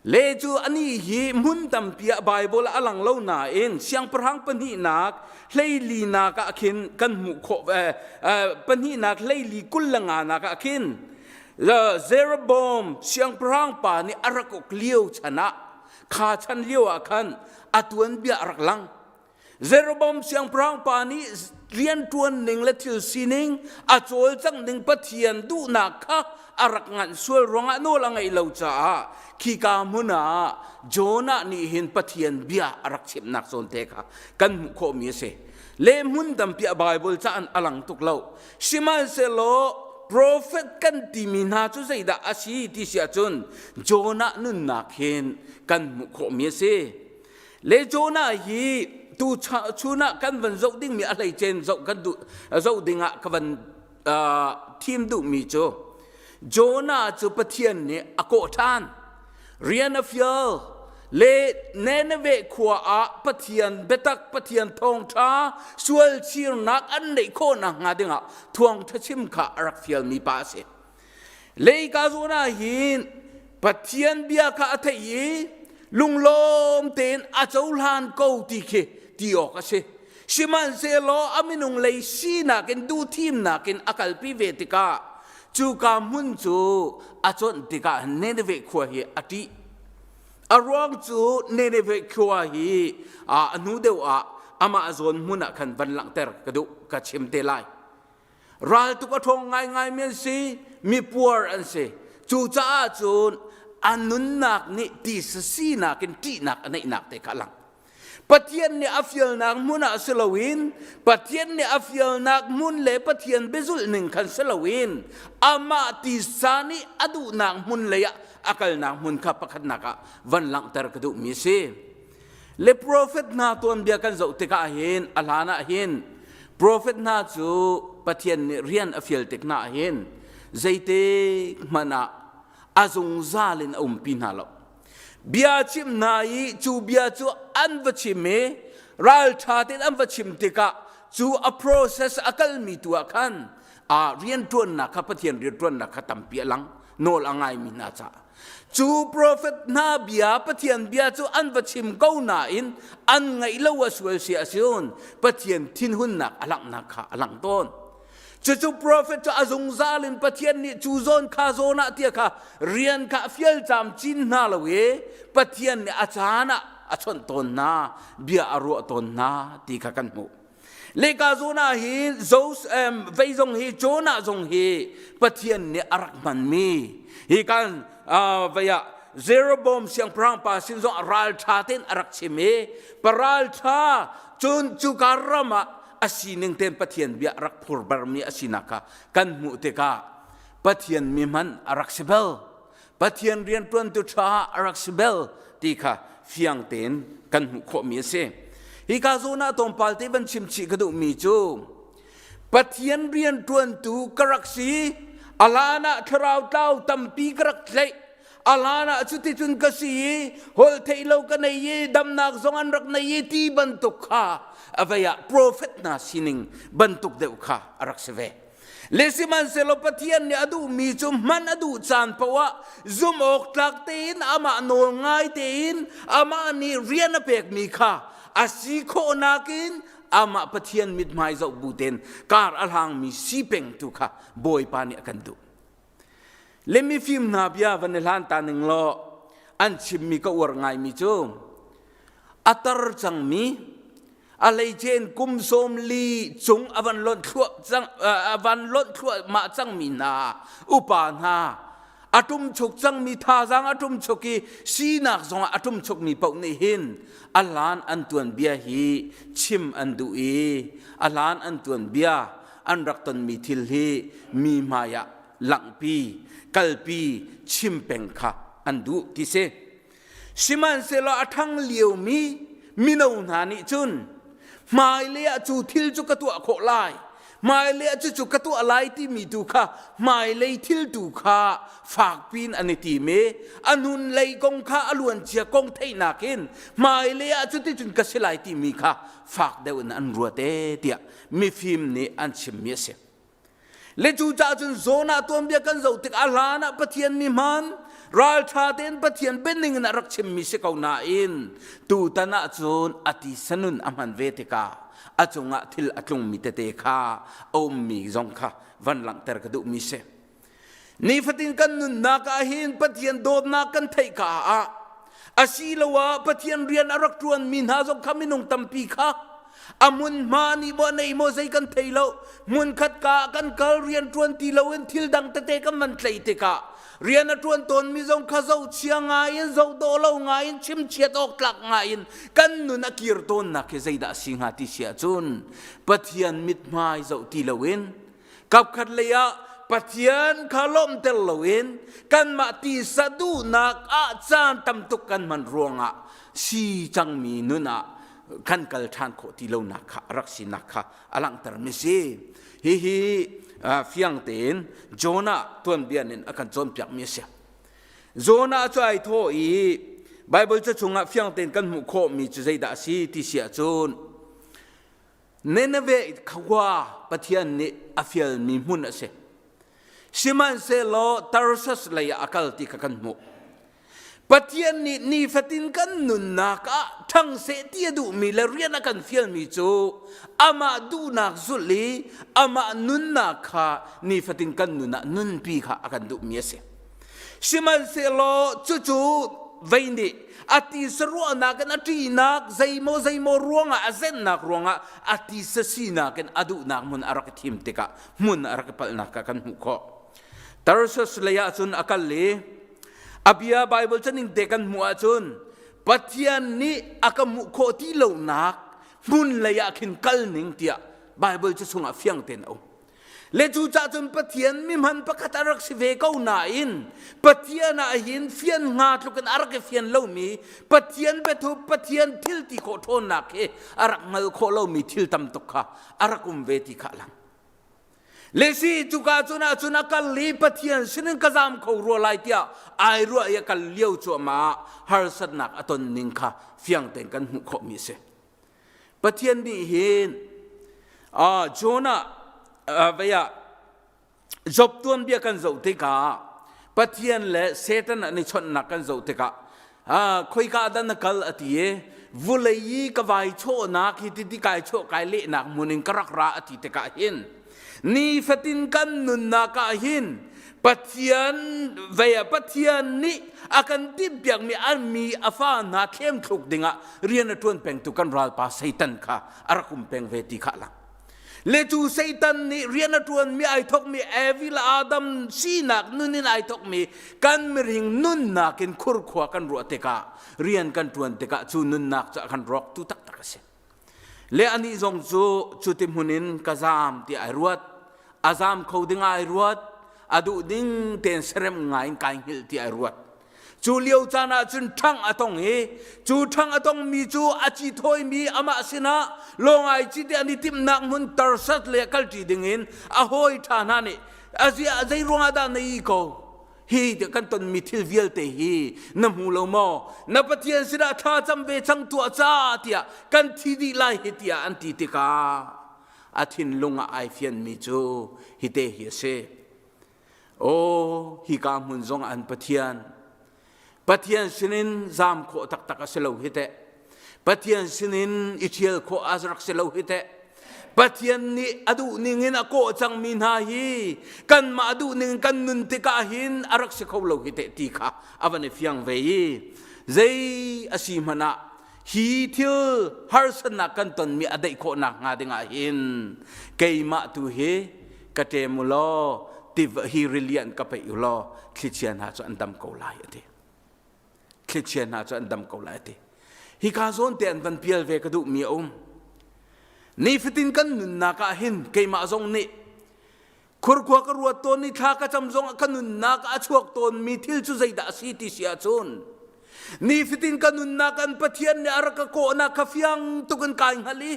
Le cu ani hi hmun tampi ah Bible a lang lo nain siangpahrang pahnihnak hleilinak ah khin kan hmuh khawh pahnihnak hleili 25 nak ah khin Jeroboam siangpahrang pa nih a rak uk lio chan ah kha chan lio ah khan a tuanbia a rak lang. Jeroboam siangpahrang pa nih rianṭuan ning le thil sining a cawlcangh ning Pathian duhnak kha a rak nganh sual ruangah nawl a ngeih lo caah khika hmun ah Jonah nih hin Pathian bia a rak chimnak zawn te kha kan hmuh khawhmi a si. Le hmun tampi a Bible ca an a lang tuk lo. Sihmanhsehlaw profet kan timi hna cu zeidah a si ti si ahcun Jonah nunnak hin kan hmuh khawhmi a si. Le Jonah hi tu chun ah kan van zoh dingmi a hleicen zoh kan duh zoh dingah ka van thim duhmi cu Jonah cu Pathian nih a kawh ṭhan. Rian a fial. Le Nineveh khua ah Pathian biatak, Pathian thawngṭha, sual chirnak an neih khawh nakhnga dingah thuangṭha chim kha a rak fialmi pa a si. Leika zawn ah hin Pathian bia kha a theih i lunglawm tein a cohlan ko ti khi ti awk a si. Sihmanhsehlaw a minung lei sinak in duhthimnak in a kalpi ve tikah cuka hmun cu a cuanh tikah Nineveh khua hi a ṭih. A ruang cu Nineveh khua hi a hnu deuh ah amah zawn hmun ah khan van langhter ka duh ka chim te lai. Raltuk a ṭhawng ngaingaimi an si, mipuar an si. Cucaah cun a nunnak nih tisa sinak in ṭihnak a neihnak te kha a lang. Pathian nih a fialnak hmun ah si loin Pathian nih a fialnak hmun le Pathian biazulh ning khan si loin amah tisa nih a duhnak hmun lei ah a kalnak hmun kha pakhatnak ah van langhter ka duhmi a si. Le profet hna tuanbia kan zoh tikah hin a hlan ah hin profet hna cu Pathian nih rian a fial tik hna ah hin zeitik hmanh ah a zungzal in a umpi hna lo. Bia chim hna i cu bia cu an va chim i ralṭha tein an va chim tikah cu a process a kalmi tu ah khan a rianṭuannak kha Pathian rianṭuannak kha tampi a lang nawl a ngaimi hna caah cu profet hna bia Pathian bia cu an va chim ko nain an ngaih lo a sual si ahcun Pathian thinhunnak a langhnak kha a lang tawn Cucu profet cu a zungzal in Pathian nih cu zawn kha zawn ah tiah kha rian kha a fial camcin hna lo i Pathian nih a caan ah a chawnh tawn hna, bia a ruah tawn hna ti kha kan hmuh. Leka zawn ah hin vei zong hi Jonah zong hi Pathian nih a rak hmanmi hi kan vei ah Jeroboam siangpahrang pa sin zong ralṭha tein a rak chim i paralṭha cun cuka ram ah a sining tein Pathian bia a rak phur barmi a sinak kha kan hmuh tikah Pathian mi hman a rak si bal Pathian rianṭuantu ṭha a rak si bal ti kha fiang tein kan hmuh khawhmi a si. Hika zawn ah tlawmpal te van chim chih ka duhmi cu Pathian rianṭuantu ka rak si a hlan ah thlarau tlau tampi ka rak tlaih a hlan ah cuticun ka si i holh theih lo ka nei i damnak zong an rak nei i ti bantuk kha a vei ah profet hna sining bantuk deuh kha a rak si ve le sihmanhsehlaw Pathian nih a duhmi cu hman a duh caan paoh ah zumh awk tlak tein amah nawl ngai tein amah nih rian a pekmi kha. A si khawhnak in amah Pathian mithmai zoh bu tein kar a hlangmi si peng tu kha Bawipa nih a kan duh. Le mifim hna bia van i hlan ta ning law an chimmi ka uar ngaimi cu a tar cangmi a hleicein kum 40 cung a van lonh thluah cang a van lonh thluahmah cangmi hna upa hna a ṭumchuk cangmi thazaang a ṭumchuk i sinak zongah a ṭumchukmi paoh nih hin a hlan an tuanbia hi chim an duh i a hlan an tuanbia an rak tonmi thil hi mi hmaiah langhpi kalpi chim peng kha an duh ti si. Sihmanhsehlaw a ṭhang liomi mino hna nih cun hmailei ah cu thil cu ka tuah khawh lai, hmailei ah cucu ka tuah lai timi tu kha hmailei thil tu kha fakpi in an i tim i a hnunlei kong kha a luancia kong theihnak in hmailei ah cuticun ka si lai timi kha fak deuh in an ruat ee tiah mifim nih an chimmi a si. Le cucaah cun Jonah tuanbia kan zoh tik a hlan ah Pathian mi hmaan ralṭha tein Pathian bianing in a rak chimmi si ko nain tutan ah cun a tisa nun a hman ve tikah a cungah thil a tlungmi tete kha a ummi zong kha van langhter ka duhmi si. Nifatin kan nunnak ah hin Pathian dawtnak kan theih ka ah asiloah Pathian rian a rak ṭuanmi hna zong kha minung tampi kha a hmunhma nih maw nei maw zei kan thei lo hmunkhat ka kan kal rian ṭuan ti loin thil dang tete kan van tlei tikah rian a ṭuan tawnmi zong kha zohchia ngai in zoh dawh lo ngai in chimchiat awk tlak ngai in kan nun a kir tawnnak hi zeidah a si hnga ti si ahcun Pathian mithmai zoh ti loin Kapkhat lei ah Pathian kha lawmhter loin kanmah tisa duhnak ah caan tam tuk kan hman ruangah si cangmi nun ah kan kal ṭhan khawh ti lonak kha rak sinak kha a langhtermi si. Hihi fiang tein Jonah tuanbia in a kan cawnpiakmi a si. Jonah cu ai thawh i Baibal ca chungah fiang tein kan hmuh khawhmi cu zeidah a si ti si ahcun Nineveh khua Pathian nih a fialmi hmun a si. Sihmanhsehlaw Tarsus lei ah a kal ti kha kan hmuh. Pathian nih nifatin kan nunnak ah ṭhang seh ti a duhmi le rian a kan fialmi cu amah duhnak zulh i amah nunnak kha nifatin kan nun ah nunpi kha a kan duhmi a si. Sihmanhsehlaw cucu vei nih a tisa ruahnak in a ṭihnak zeimaw zeimaw ruangah a zennak ruangah a tisa sinak in a duhnak hmun a rak i thim tikah hmun a rak i palhnak kha kan hmuh khawh. Tarsus lei ah cun a kal i a bia Baibal caning te kan hmuh ahcun Pathian nih a ka hmuh khawh ti lonak hmun lei ah khin kal ning tiah Baibal cu chungah fiang tein a um. Le cucaah cun Pathian mihman pakhat a rak si ve ko nain Pathian ah hin fian hnga tluk in a rak i fian lomi Pathian biathup Pathian thil ti khawh ṭhawnnak hi a rak hngal khawh lomi thil tam tuk kha a rak um ve ti kha a lang. Le si cuka cun ah cun a kal i Pathian sinin ka zaam kho rua lai tiah ai ruah i a kal lio cuahmah ah harsatnak a ton ning kha fiang tein kan hmuh khawhmi a si. Pathian nih hin Jonah vei ah Job tuanbia kan zoh tikah Pathian le Satan an i chawnhnak kan zoh tikah khoika dah na kal a ti i vulei i ka vai chawhnak hi titi kai chawh kai lehnak hmun in ka rak ra a ti tikah hin nifatin kan nunnak ah hin Pathian vei ah Pathian nih a kan timhpiakmi an mi a fa hna thlem thluk dingah rian a ṭuan pengtu kan ralpa Satan kha a rak um peng ve ti kha lang. Le cu Satan nih rian a ṭuanmi ai thokmi Evi le Adam sinak nun in ai thokmi kan miring nunnak in khurkhua kan ruah tikah rian kan ṭuan tikah cu nunnak cu a kan rawktu taktak a si. Le anih zong cu cuti hmun in ka zaam ti ai ruat. A zaam kho ding ai ruat. A duh ding tein serem ngai in kai hngilh ti ai ruat. Cu lio caan ah cun ṭhang a tong i cu ṭhang a tongmi cu a ci thawimi amah sinah lawng ai cit i an i timhnak hmun Tarsas le kalṭi dingin a hawi ṭha hna nih a ziah zei ruangah dah na ih ko Hi kan tonmi thil vialte hi na hmu lo maw? Na Pathian sinah thla cam ve cang tuah ca tiah kan thi dih lai hi tiah an ti tikah a thinlung ah ai fianmi cu hite hi a si. Aw, hika hmun zong an Pathian. Pathian sinin zaam khawh taktak a si lo hi teh. Pathian sinin i ṭhial khawh a rak si lo hi teh. Pathian nih a duh ning in a kawh cangmi hna hi kanmah duh ning kan nun tikah hin a rak si kho lo hi teh ti kha a van i fiang ve i zei a si hmanh ah hi thil harsatnak kan tonmi a daih khawh nak hnga dingah hin keimah tu hi ka ṭem u law tiva hi rili an ka peih u law thlichia hna cu an dam ko lai a ti. Thlichia hna cu an dam ko lai a ti. Hika zawn te an van pial ve ka duhmi a um. Nifatin kan nunnak ah hin keimah zong nih khurkhua ka ruat tawn i thla ka cam zong ah ka nunnak ah a chuak tawnmi thil cu zeidah a si ti si ahcun nifatin ka nunnak an Pathian nih a rak ka kawhnak kha fiang tuk in kai hngal i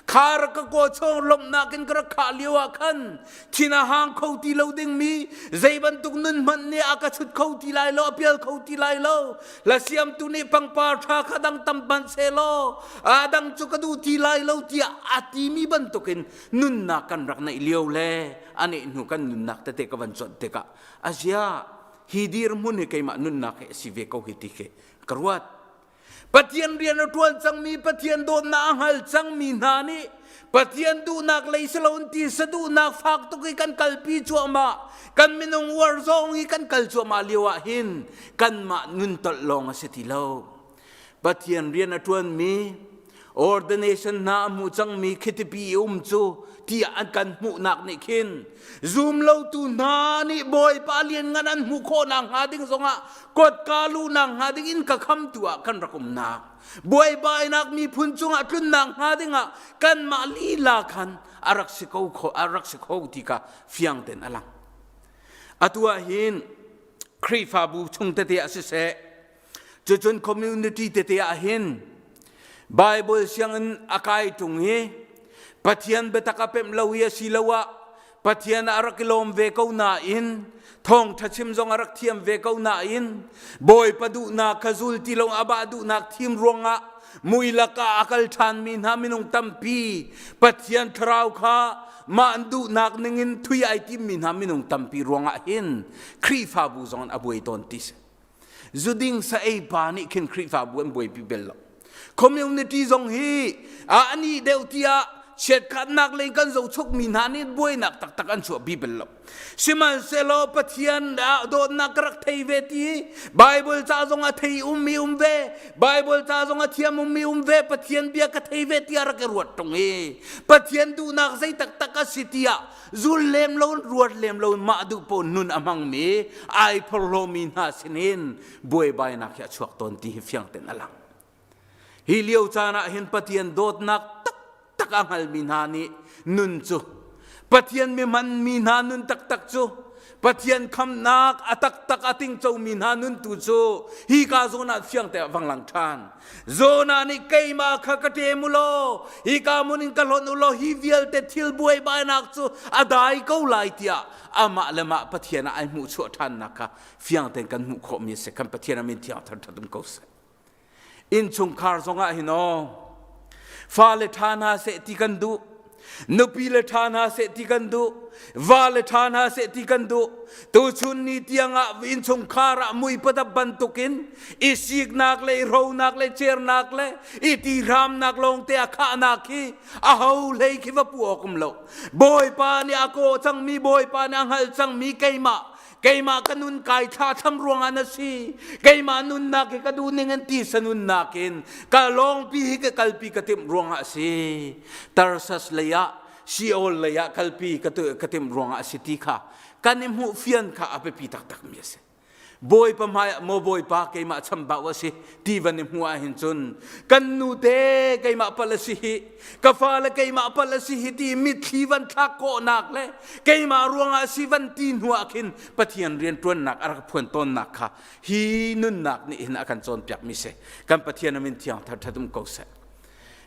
kha rak ka kaw chawng lawmhnak in ka rak khah lio ah khan thin a hang kho ti lo dingmi zei bantuk nun hmanh nih a ka chut kho ti lai lo a pial kho ti lai lo la siamtu nih pangpar ṭha kha dang tam hmanh selaw a dang cu ka duh ti lai lo tiah a timi bantukin nunnak kan rak neih lio le a neih hnu kan nunnak tete ka van cuanh tikah azia hi dirhmun hi keimah nunnak hi a si ve ko hi ti khi ka ruat. Pathian rian a ṭuan cangmi Pathian dawtnak a hngal cangmi hna nih Pathian duhnak lei si loin tisa duhnak fak tuk i kan kalpi cuahmah kan minung uar zong i kan kal cuahmah lio ah hin kanmah nun tolh lawng a si ti lo. Pathian rian a ṭuanmi ordination hna a hmu cangmi khitipi i um cu tiah an kan hmuhnak nih khin zumlotu hna nih Bawipa lianngan an hmuh khawhnak hnga ding zongah kotka luhnak hnga ding in ka khamtu ah kan rak umnak buaibainak miphun cungah tlunnak hnga dingah kanmah lila khan a rak si ko kho a rak si kho ti kha fiang ten a lang. Atu ah hin Khrihfabu chung tete ah siseh cucun community tete ah hin Bible sianginn a kai ṭung i Pathian biatak a pemh lo i asiloah Pathian a rak i lawm ve ko nain thawngṭha chim zong a rak thiam ve ko nain Bawipa duhnak kha zul ti lo a bah duhnak thim ruangah mui lakah a kal ṭhanmi hna minung tampi Pathian thlarau kha mah an duhnak ningin thui ai timmi hna minung tampi ruangah hin Khrihfabu zong a buai tawn ti si. Zuding sa ei pa nih khin Khrihfabu an buaipi bel lo. Community zong hi a ani deuh tiah chiatkhatnak lei kan zohchukmi hna nih buainak taktak an chuahpi bel lo. Sihmanhsehlaw Pathian dawtnak ka rak thei ve ti Bible ca zong a thei ummi um ve Bible ca zong a thiam ummi um ve Pathian bia ka thei ve tiah rak i ruat ṭung i Pathian duhnak zei taktak a si tiah zul lem lo ruat lem lo mah duh paoh nun a hmangmi ai phorhlawmi hna sinin buaibainak hi a chuak tawn ti hi fiang ten a lang. Hi lio caan ah hin Pathian dawtnak taktak a hngalmi hna nih nun cu Pathian mi hmanmi hna nun taktak cu Pathian khamnak a taktak a tingcomi hna nun tu cu hi ka zawn ah fiang te ah vang lang ṭhan. Jonah nih keimah kha ka ṭem u law hika hmun in ka hlonh u law hi vialte thil buaibainak cu a dai ko lai tiah amah le mah Pathian ah ai hmuhchuah ṭhannak kha fiang tein kan hmuh khawhmi a si. Kan Pathian a min thiang thangṭhat um ko seh. Innchungkhar zongah hin aw fale ṭha hna seh ti kan duh. Nupi le ṭha hna seh ti kan duh, va le ṭha hna seh ti kan duh. Tuchun ni tiangah innchungkhar ah mui padap bantukin i siknak le i ronak le cernak le i tihramnak lawngte a khahnak hi a ho hlei khi va pu awk um lo. Bawipa nih a kawh cangmi, Bawipa nih a hngalh cangmi keimah keimah ka nun kai thla tham ruangah na si keimah nunnak hi ka duh ning in tisa nunnak in ka lawngpi hi ka kalpi ka timh ruangah a si Tarsas lei ah Sheol lei ah kalpi ka timh ruangah a si ti kha kan i hmuh fian kha a biapi taktak mi a si Bawipa hmaiah maw Bawipa keimah chambau a si ti van i hmuh ahhin cun kan nu te keimah pal a si hi ka fale keimah pal a si hi ti mitthli van thlak kawhnak le keimah ruangah a si van ti hnu ah khin Pathian rianṭuannak a rak phuan tawnnak kha hi nunnak nih hin a kan cawnpiak mi si. Kan Pathian a min thiang thar ṭhat um ko seh.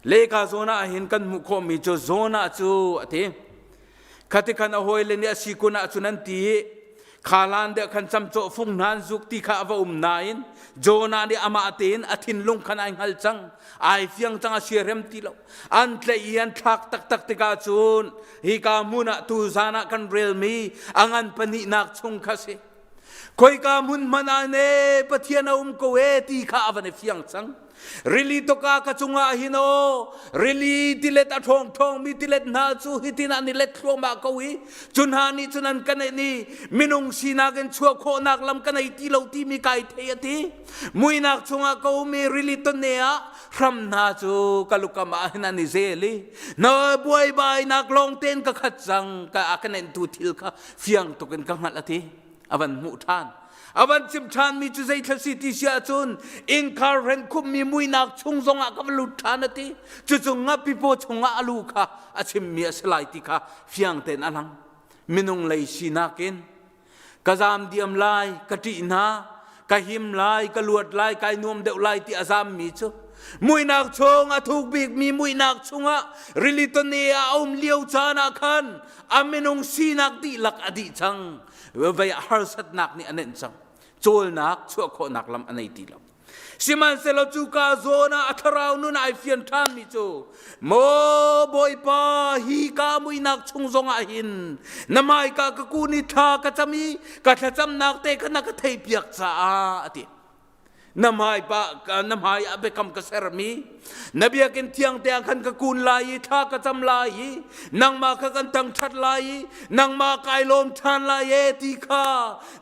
Leka zawn ah hin kan hmuh khawhmi cu zawn ah cu a ti. Khati khan a hawile nih a si kun ahcun an ti i khalan deuh khan camcawh fung hna an zuk ti kha a va um nain Jonah nih amah tein a thinlung khan ai hngal cang ai fiang cang a siarem ti lo an tlaih i an thlak taktak tikah cun hika hmun ah tuzan ah kan relmi a ngan pahnihnak chung kha si khoika hmun hmanh ah ne Pathian a um ko e ti kha a van i fiang cang. Rili toka ka cungah hin aw, rili tilet a ṭhawng ṭhawngmi tilet hna cu hitin an i let thluahmah ko i cu hna nih cun an ka neih i minung sinak in chuah khawhnak lam ka nei ti lo timi kai thei a ti. Muinak chungah ka um i rili tone ah hram hna cu ka lukam ah hin an i zel i na buaibainak lawng tein ka khat cang ka a ka nenhtu thil kha fiang tuk in ka hngalh a ti. A van hmuh ṭhan. A van chim ṭhanmi cu zeithla si ti si ahcun innkhar hren khummi muinak chung zongah ka va lut ṭhan a ti. Cucu ngapi paw chungah a lu kha a chimmi a si lai ti kha fiang tein a lang. Minung lei sinak in ka zaam diam lai, ka ṭih hna, ka him lai, ka luat lai, kai nuam deuh lai ti a zaammi cu muinak chung a thuk bikmi muinak chungah rili tone ah a um lio caan ah khan a minung sinak dihlak a dih cang. Vei harsatnak nih a nenh cang. Cawlnak chuah khawhnak lam a nei ti lo. Sihmanhsehlaw cuka zawn ah a thlarau nun ai fian ṭhanmi cu Maw Bawipa hi ka muihnak chung zongah hin na hmaika ka kun i thla ka cam i ka thlacamnak te kha na ka theihpiak caah a ti. Na hmai pa na hmai ah biakam ka sermi na biakinn thiang te ah khan ka kun lai i thla ka cam lai i nangmah kha kan thangṭhat lai i nangmah kai lawm ṭhan lai e ti kha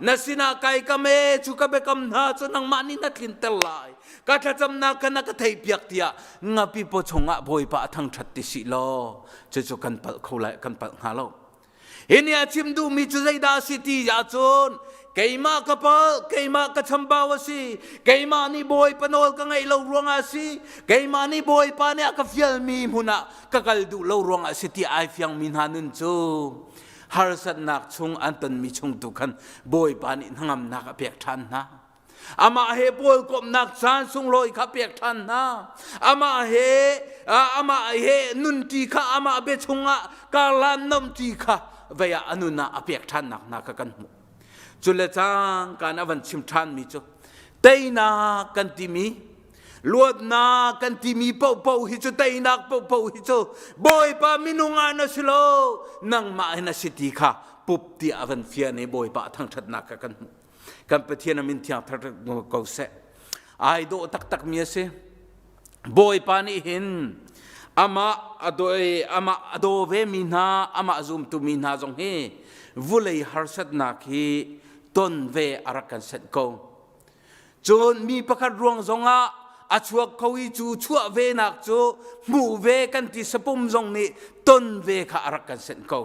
na sinah kai kam e cu ka biakam hna cu nangmah nih na tlinter lai ka thlacamnak kha na ka theihpiak tiah ngapi paw chungah bawipa a thangṭhat ti si law cucu kan palh kho lai kan palh hnga lo hi nih a chim duhmi cu zeidah a si ti ahcun keimah ka palh keimah ka chambau a si keimah nih bawipa nawl ka ngaih lo ruangah a si keimah nih bawipa nih a ka fialmi hmun ah ka kal duh lo ruangah a si ti ai fiangmi hna nun cu harsatnak chung an tonmi chung tu khan Bawipa nih hnangamnak a pek ṭhan hna. Amah he pawlkomhnak caan sunglawi kha pek ṭhan hna. Amah he amah he nunṭi kha amah bia chungah karlan nomṭi kha vei ah a nun ah a pek ṭhannak hna kha kan hmuh. Cule cangka in a van chim ṭhanmi cu teinak kan timi Luatnak kan timi paohpaoh hi cu teinak paohpaoh hi cu Bawipa minung ah na si lo nangmah in a si ti kha pup tiah a van fian i Bawipa thangṭhatnak kha kan hmuh. Kan Pathian a min thiang thar ko seh. Ai dawh taktak mi a si. Bawipa nih hin amah a daw amah a daw ve mi hna amah zumtu mi hna zong hi vulei harsatnak hi ton ve a rak kan senh ko. Cun mi pakhat ruang zongah a chuak kho i cu chuah venak cu hmuh ve kan ti sapum zong nih ton ve kha a rak kan senh ko.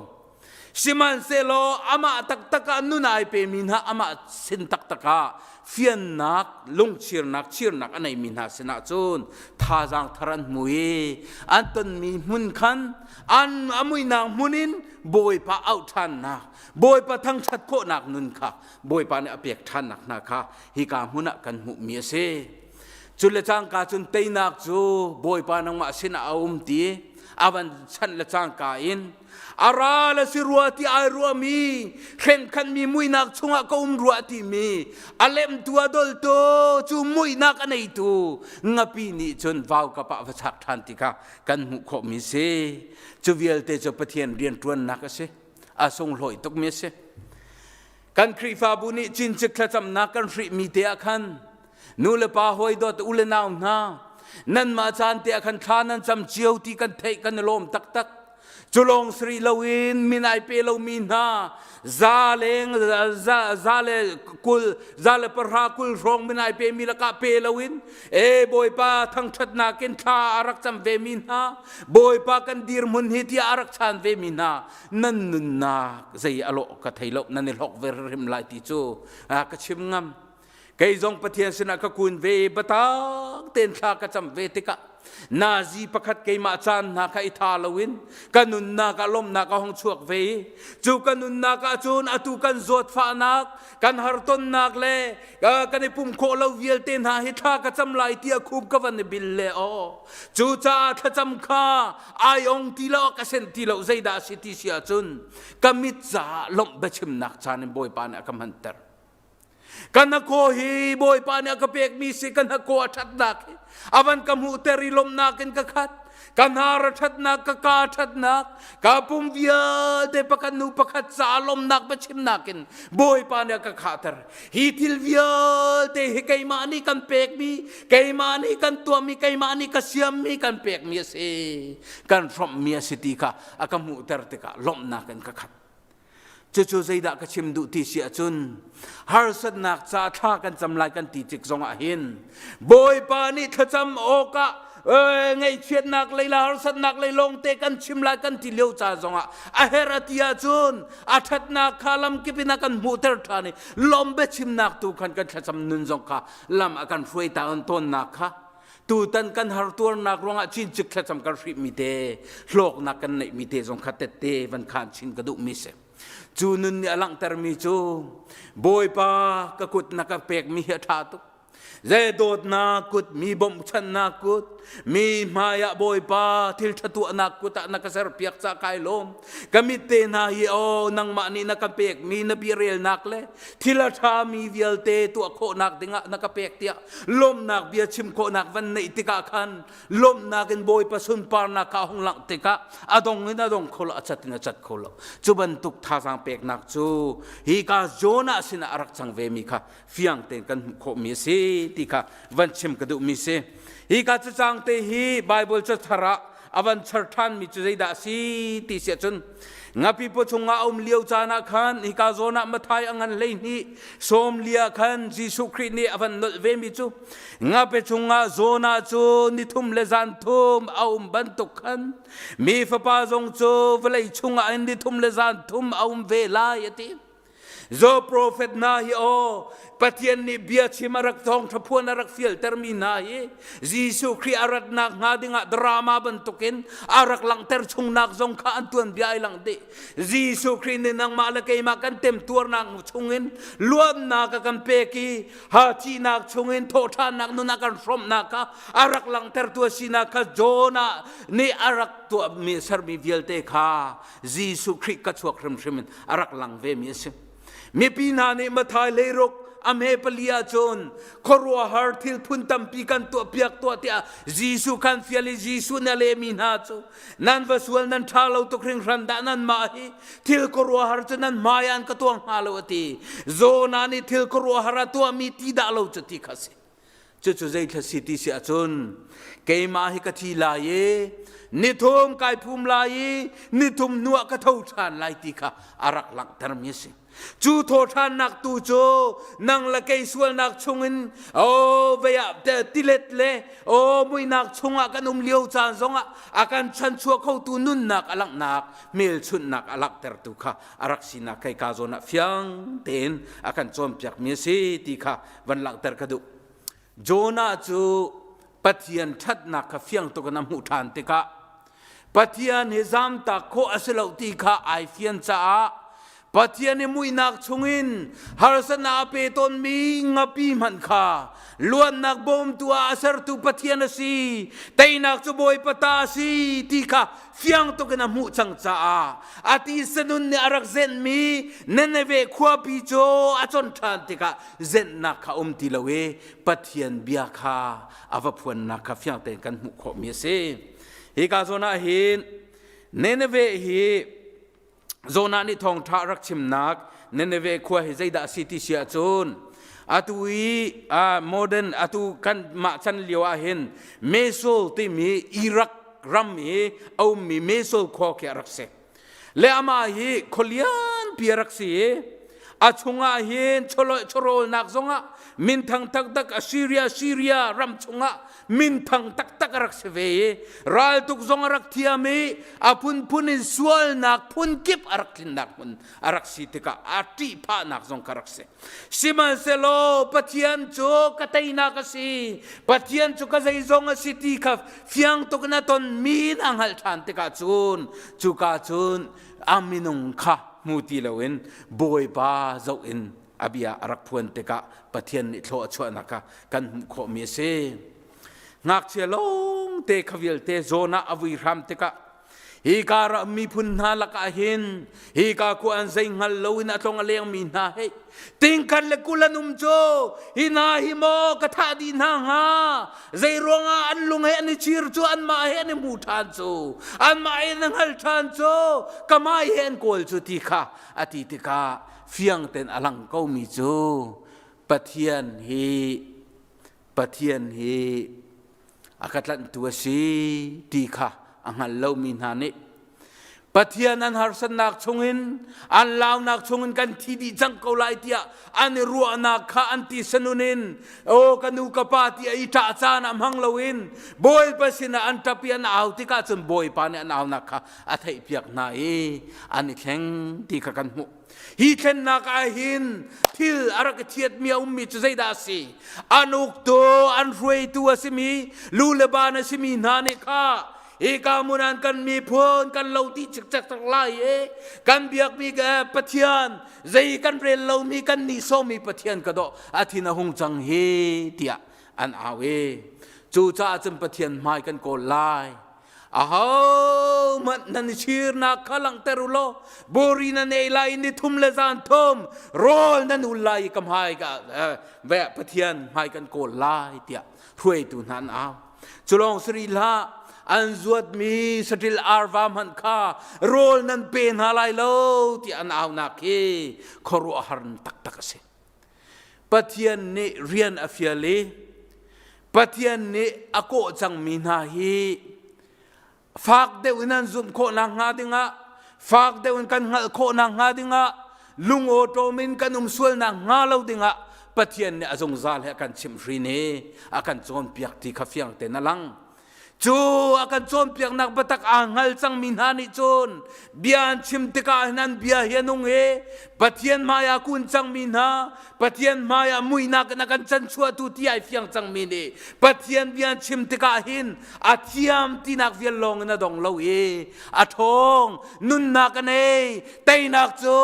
Sihmanhsehlaw amah taktak ah nun ai pemi hna amah sin taktak ah fiannak lungchirnak chirnak a neimi hna sinah cun thazaang thar an hmu i an tonmi hmun khan an a muihnak hmun in Bawipa auh ṭhannak Bawipa thangṭhat khawhnak nun kha Bawipa nih a pek ṭhannak hna kha hika hmun ah kan hmuhmi a si. Cu le cangka cun teinak cu Bawipa nangmah sinah a um ti a van chanh le cangka in a ral a si rua ti ai ruahmi hrengkhanmi muihnak chungah ka um rua timi a lemtu a doltu cu muihnak a neitu ngapi nih cun vaukap ah va chak ṭhan ti kha kan hmuh khawhmi si. Cu vialte cu Pathian rianṭuannak a si. A sunglawi tukmi a si. Kan Khrihfabu nih cincik thlacamnak kan hrihmi te ah khan nu le pa hawi dawt u le nau hna nanmah caan te ah khan thla nan cam cio ti kan theih kan i lawm taktak. Cu lawng si rih loin min ai pe lomi hna za leng za, za le kul za le pahra kul hrawng min ai pemi lakah pe loin e Bawipa thangṭhatnak in thla a rak cam vemi hna Bawipa kan dirhmun hi tiah a rak chan vemi hna nan nunnak zei a lawh ka thei lo nan i hlok ve hrim lai ti cu ka chim ngam kei zong Pathian sinah ka kun ve i biatak tein thla ka cam ve tikah nazi pakhat keimah caan hna kha i tha loin ka nunnak ah lawmhnak a hong chuak ve i cu ka nunnak ah cun atu kan zawtfahnak kan hartonnak le kan i pum khawh lo vialte hna hi thla ka cam lai tiah khup ka van i bil le aw cucaah thlacam kha ai ong ti lo ka sen ti lo zeidah a si ti si ahcun ka mit caah lawmh biachimnak caan in Bawipa nih a ka hmanter. Ka hnakhaw hi Bawipa nih a ka pekmi si ka hnakhaw a ṭhatnak hi a van ka hmuhter i lawmhnak in ka khat. Ka hnar a ṭhatnak, ka kaa a ṭhatnak, ka pum vialte pakhat nu pakhat ca lawmhnak biachimnak in Bawipa nih a ka khahter. Hi thil vialte hi keimah nih kan pekmi, keimah nih kan tuahmi, keimah nih ka siammi kan pekmi a si. Kan hrawmhmi a si ti kha a ka hmuhter tikah lawmhnak in ka khat. Cucu zeidah ka chim duh ti si ahcun harsatnak ca thla kan cam lai kan ti tik zongah hin Bawipa nih thlacam awkah ngaihchiatnak lei le harsatnak lei lawngte kan chim lai kan ti lio ca zongah a her a ti ahcun a ṭhatnak kha lamkip in a kan hmuhter ṭhan i lawm biachimnak tu khan kan thlacam nun zong kha lam a kan hruai ta tawnnak kha tutan kan hartuarnak ruangah cincik thlacam kan hrihmi te hlawknak kan neihmi te zong kha tette van khan chin ka duhmi si cu nun nih a langhtermi cu Bawipa ka kut na ka pekmi hi a ṭha tuk zei dawtnak kut mi bawmhchanhnak kut mi hmaiah Bawipa thil ṭha tuahnak kut ah na ka serpiak ca kai lawm ka mit te hna hi aw nangmah nih na ka pekmi na bia relnak le thil a ṭhami vialte tuah khawhnak dingah na ka pek tiah lawmhnak bia chim khawhnak van neih tikah khan lawmhnak in Bawipa sunparnak kha a hung langh tikah a dong in a dong kho lo a cat in a cat kho lo cu bantuk thazaang peknak cu hi ka Jonah sinah a rak cang ve mi kha fiang tein kan hmuh khawhmi a si ti kha van chim ka duhmi si hi ka cacang te hi Bible cathar ah a van char ṭhanmi cu zeidah a si ti si ahcun ngapi paw chungah a um lio caan ah khan hika zawn ah Mathai a ngan 12 sawmli ah khan Jesuh Khrih nih a van nolh vemi cu ngape chungah Jonah cu nithum le zan thum a um bantuk khan mi fapa zong cu vawlei chungah in nithum le zan thum a um ve lai a ti. Zo profet hna hi aw Pathian nih bia chim a rak thawngṭha phuan a rak fialtermi hna hi Jesuh Khrih a ratnak hnga dingah drama bantukin a rak langhter chungnak zong kha an tuanbia ai langh dih. Jesuh Khrih nih nangmah le keimah kan temtuarnak chungin luatnak a kan pek i ha thihnak chungin thawhṭhannak nun a kan hrawmhnak kha a rak langhtertu a sinak kha Jonah nih a rak tuahmi sermi vialte kha Jesuh Khrih ka chuak hrimhrim in a rak lang vemi a si. Mipi hna nih Mathai leiruk a hme pali ahcun khuaruahhar thil phun tampi kan tuahpiak tuah tiah Jesuh khan fial i Jesuh nih a lehmi hna cu nan va sual nan ṭha lo tuk hringhran dah nanmah hi thil khuaruahhar cu nan hmai ah an ka tuah hnga lo a ti. Jonah nih thil khuaruahhar a tuahmi ti dah lo cu ti kha si. Cucu zeithla si ti si ahcun keimah hi ka thi lai i nithum kai phum lai i nithum hnuah ka tho ṭhan lai ti kha a rak langhtermi a si. Cu thawhṭhannak tu cu nang le kei sualnak chungin o vei ah tilet le o muihnak chungah kan um lio caan zongah a kan chanchuah khotu nunnak a langhnak hmelchunhnak a langhtertu kha a rak sinak kei ka zawn ah fiang tein a kan cawnpiakmi a si ti kha van langhter ka duh. Jonah cu Pathian ṭhatnak kha fiang tuk in a hmuh ṭhan tikah Pathian hi zamtak khawh a si lo ti kha ai fian caah Pathian i muihnak chungin harsatnak a pe tawnmi ngapi hmanh kha luatnak bawmtu ah a sertu Pathian a si teinak cu Bawipa ta a si ti kha fiang tuk in a hmuh cang caah a tisa nun nih a rak zenhmi Nineveh khuapi cu a con ṭhan tikah zenhnak kha um ti lo i Pathian bia kha a va phuannak kha fiang tein kan hmuh khawhmi a si. Hika zawn ah hin Nineveh hi Jonah nih thawngṭha a rak chimnak Nineveh khua hi zeidah a si ti si ahcun atu i modern atu kan mah chan lio ah hin Mosul timi Iraq ram i a ummi Mosul khua khi a rak si. Le amah hi khualian pi a rak si i a chungah hin chawhrawlnak zongah minthang taktak Assyria Syria ram chungah minthang taktak a rak si ve i raltuk zong a rak thiam i a phunphun in sualnak phunkip a rak tlinnak hmun a rak si tikah a ṭihphahnak zong ka rak si. Sihmanhsehlaw Pathian cu ka teinak a si, Pathian cu ka zeizong a si ti kha fiang tuk in a tonmi na hngalh ṭhan tikah cun cuka cun a minung kha hmu ti loin Bawipa zoh in a bia a rak phuan tikah Pathian nih thlaw a chuahnak kha kan hmuh khawhmi a si. Ngakchia lawngte kha vialte zawn ah a vui hram tikah. Hi ka ram miphun hna lakah hin hi ka khua an zei hngal loin a tlong a lengmi hna hei tingkhat le kul an um cu hi hna hi maw ka thah dih hna hnga zei ruangah an lung he an i chir cu anmah he an i hmu ṭhan cu anmah he an hngal ṭhan cu ka hmai he an kawl cu ti kha a ti tikah fiang ten a lang komi cu Pathian hi Pathian hi a ka tlanhtu a si ti kha a hngal lomi hna nih Pathian an harsatnak chungin an launak chungin kan thi dih cang ko lai tiah an i ruahnak kha an ti sanun in aw ka nu ka pa ti i ṭah caan ah hmang loin Bawipa sinah an ṭap i an au tikah cun Bawipa nih an aunak kha a theihpiak hna i an i thleng ti kha kan hmuh. Hi thlennak ah hin thil a rak i thiatmi a ummi cu zeidah a si? An uktu, an hruaitu a simi, lu le ban a simi hna nih kha hika hmun an kan miphun kan lo ti cikcek tak lai i kan biakmi Pathian zei kan rel lomi kan nihsawhmi Pathian ka dawh a thin a hung cang hi tiah an au i cucaah cun Pathian hmai kan kawl lai. Ahohmanh nan i chirnak kha langhter u law buri nan ei lai ni thum le zan thum rawl nan ul lai i ka hmai ka ve Pathian hmai kan kawl lai tiah hruaitu hna an au. Culawng sari hlah an zuatmi saṭil arva hmanh kha rawl nan pe hna lai lo tiah an aunak hi khuaruahhar taktak a si. Pathian nih rian a fial i Pathian nih a kawh cangmi hna hi fak deuh in an zumh khawhnak hnga dingah fak deuh in kan hngalh khawhnak hnga dingah lungawṭawm in kan um sualnak hnga lo dingah Pathian nih a zungzal he a kan chimhhrin i a kan cawnpiak ti kha fiang tein a lang. Cu a kan cawnpiaknak biatak aa hngal cangmi hna nih cun bia an chim tikah hin an bia hi a nung i Pathian hmaiah kun cangmi hna Pathian hmaiah muihnak in a kan chanchuahtu ti ai fiang cangmi nih Pathian bia an chim tikah hin a thiam tinak vial lawng in a dong lo i a ṭhawng nunnak a nei teinak cu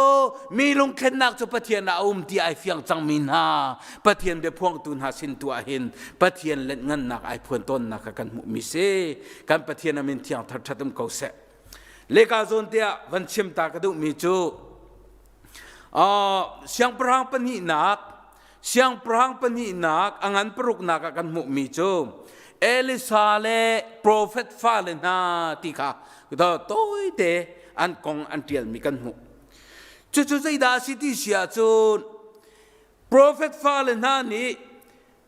mi lungthlennak cu Pathian ah a um ti ai fiang cangmi hna Pathian biaphuangtu hna sin tu ah hin Pathian lenhngannak ai phuan tawnnak kha kan hmuhmi si kan Pathian a min thiang thar ṭhat um ko seh leka zawn te ah van chim ta ka duhmi cu siangpahrang pahnihnak siangpahrang pahnihnak a ngan paruknak ah kan hmuhmi cu Elisa le profet fale hna ti kha tawite an kong an ṭialmi kan hmuh. Cucu zeidah a si ti si ahcun profet fale hna nih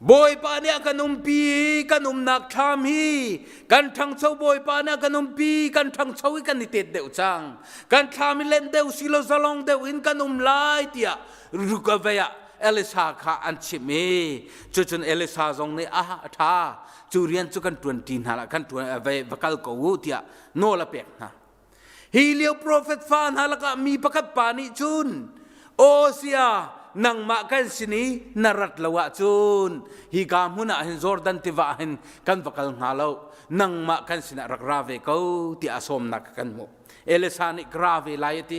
Bawipa nih a kan umpi kan umnak thlam hi kan ṭhangcho Bawipa nih a kan umpi kan ṭhangcho i kan i tet deuh cang kan thlam i len deuh si lo zalong deuh in kan um lai tiah rukavei ah Elisa kha an chimh i cucun Elisa zong nih a a ṭha cu rian cu kan ṭuanṭi hna lah kan ṭuan va kal ko u tiah nawl a pek hna. Hi lio profet fa hna lakah mi pakhat pa nih cun aw sia nangmah kan sin i na rat lo ahcun hika hmun ah hin Jordan tiva ah hin kan va kal hnga lo nangmah kan sinah rak ra ve ko tiah a sawmnak kan hmuh. Elisa nih ka ra ve lai a ti.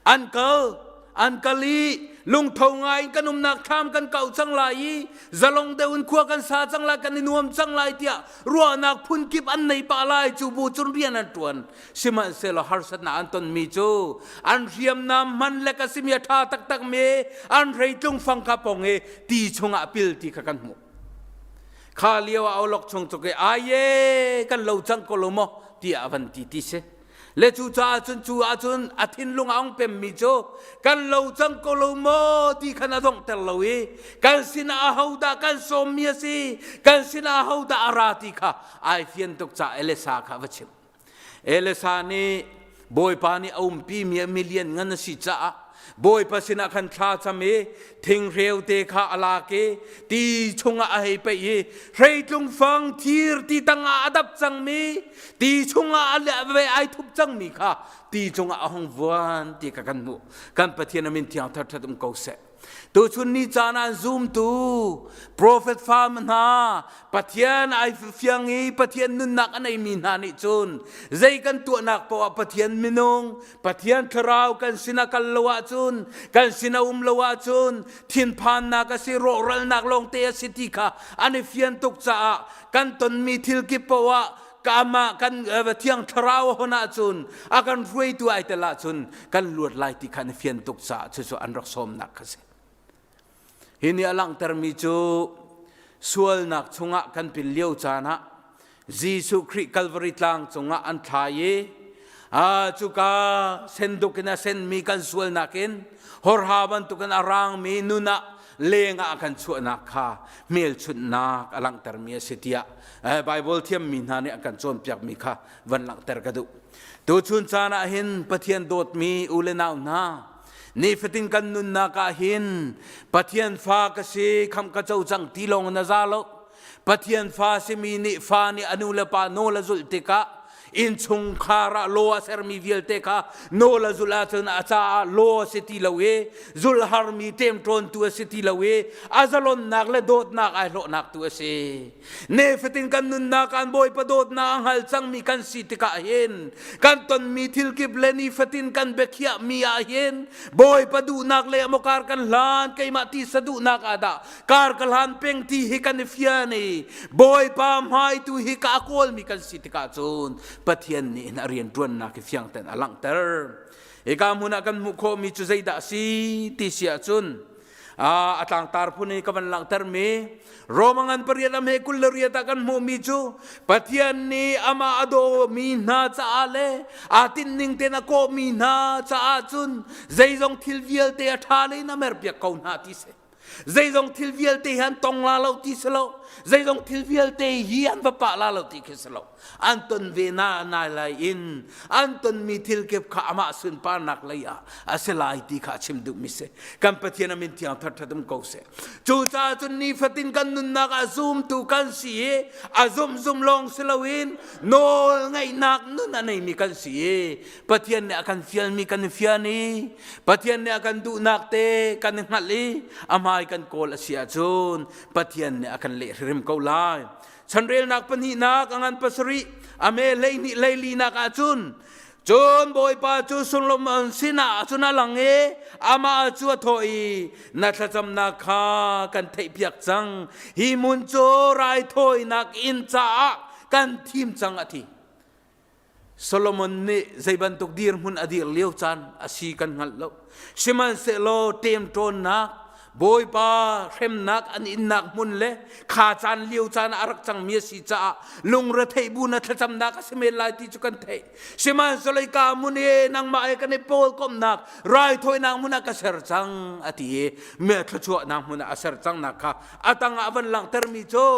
An kal, an kal i lungtho ngai in kan umnak thlam kan kau cang lai i zalong deuh in khua kan sa cang lai kan i nuam cang lai tiah ruahnak phunkip an nei pah lai cu bu cun rian an ṭuan sihmanhsehlaw harsatnak an tonmi cu an hriamnam hman le ka simi a ṭha taktak mi an hreitlung fang kha pong i ti chungah pil ti kha kan hmuh kha lio ah awlok chung cuk i aye kan lo cang ko lo maw tiah a van ti ti si Le cucaah cun cu ahcun a thinlung a ung pemmi cu kan lo cang ko lo maw ti khan a donghter lo i kan sinah ahodah kan sawmmi a si kan sinah ahodah a ra ti kha ai fian tuk caah Elisa kha va chimh. Elisa nih Bawipa nih a umpimi a milian ngan a si caah Bawipa sinah khan thla cam i thingreu te kha a lak i ti chungah a hei peih i hreitlung fang thir ti tangah a dap cangmi ti chungah a ve ai thup cangmi kha ti chungah a hung vuan ti kha kan hmuh kan Pathian a min thiang thar ṭhat um ko seh tuchun ni caan ah zumtu profet fa hna Pathian ai fiang i Pathian nunnak a neimi hna nih cun zei kan tuahnak poah Pathian minung Pathian thlarau kan sinah kal lo ahcun kan sinah um lo ahcun thinphannak a si rawhralnak lawngte a si ti kha an i fian tuk caah kan tonmi thil kip poah. Amah kan Thiang Thlarau hon ahcun a kan hruaitu ai tel ahcun kan luat lai ti kha an fian tuk caah cucu an rak sawmnak kha si. Hi nih a langhtermi cu sualnak chungah kan pil lio caan ah Jesuh Khrih Calvary tlang cungah an thlai i cuka senduk in a senmi kan sualnak in horha bantukin a rangmi nun ah leng ah a kan chuahnak kha hmelchunhnak a langhtermi a si tiah Bible thiammi hna nih an kan cawnpiakmi kha van langhter ka duh. Tuchun caan ah hin Pathian dawtmi u le nau hna nifatin kan nunnak ah hin Pathian fa ka si kham ka co cang ti lawng na za lo. Pathian fa simi nih fa nih a nu le pa nawl a zulh tikah innchungkhar ah law a sermi vialte kha nawl a zulh ahcun a caah law a si ti lo i zulh harmi ṭemṭawntu a si ti lo i a zalonnak le dawtnak ai hlawhnak tu a si. Nifatin kan nunnak an Bawipa dawtnak a hngal cangmi kan si tikah hin kan tonmi thil kip le nifatin kan biakhiahmi ah hin Bawipa duhnak le maw kar kan hlan keimah tisa duhnak ah dah kar ka hlan peng ti hi kan i fian i Bawipa hmai tu hi ka kawlmi kan si tikah cun Pathian nih hin a rianṭuannak hi fiang tein a langhter. Hika hmun ah kan hmuh khawhmi cu zeidah a si ti si ahcun a tlangtar phun i ka van langhtermi Roma ngan pariat am he 28 ah kan hmuhmi cu Pathian nih amah a dawmi hna caah le aa tinhning tein a kawhmi hna caah cun zeizong thil vialte a ṭha le in a merpiak ko hna ti si. Zeizong thil vialte hi an tong la lo ti si lo. Zeizong thil vialte hi an va pah la lo ti khi si lo. An ton ve na nai lai in an tonmi thil kip kha amah sunparnak lei ah a si lai ti kha a chim duhmi si. Kan Pathian a min thiang thatthat um ko seh. Cucaah cun nifatin kan nunnak ah zumtu kan si i a zum zum lawng si loin nawl ngeihnak nun a neimi kan si i Pathian nih a kan fialmi kan i fian i Pathian nih a kan duhnak te kan i hngalh i a hmai kan kawl a si ahcun Pathian nih a kan leh hrim ko lai. Chanrelnak pahnihnak a ngan pasarih a me 12 hlei ahcun cun Bawipa cu Solomon sinah cun a lang i amah cu a thawh i na thlacamnak kha kan theihpiak cang hi hmun cu raithawinak inn caah kan thim cang a ti. Solomon nih zei bantuk dirhmun a dir lio caan a si kan hngalh lo. Sihmanhsehlaw ṭemṭawnnak, Bawipa hremnak an innak hmun le kha caan lio caan ah a rak cangmi a si caah lungretheih bu na thlacamnak a si men lai ti cu kan theih. Sihmanhsehlaw hika hmun i nangmah he kan i pawlkomhnak raithawinak hmun ah ka ser cang a ti i thluachuahnak hmun ah a ser cangnak kha a tangah a van langhtermi cu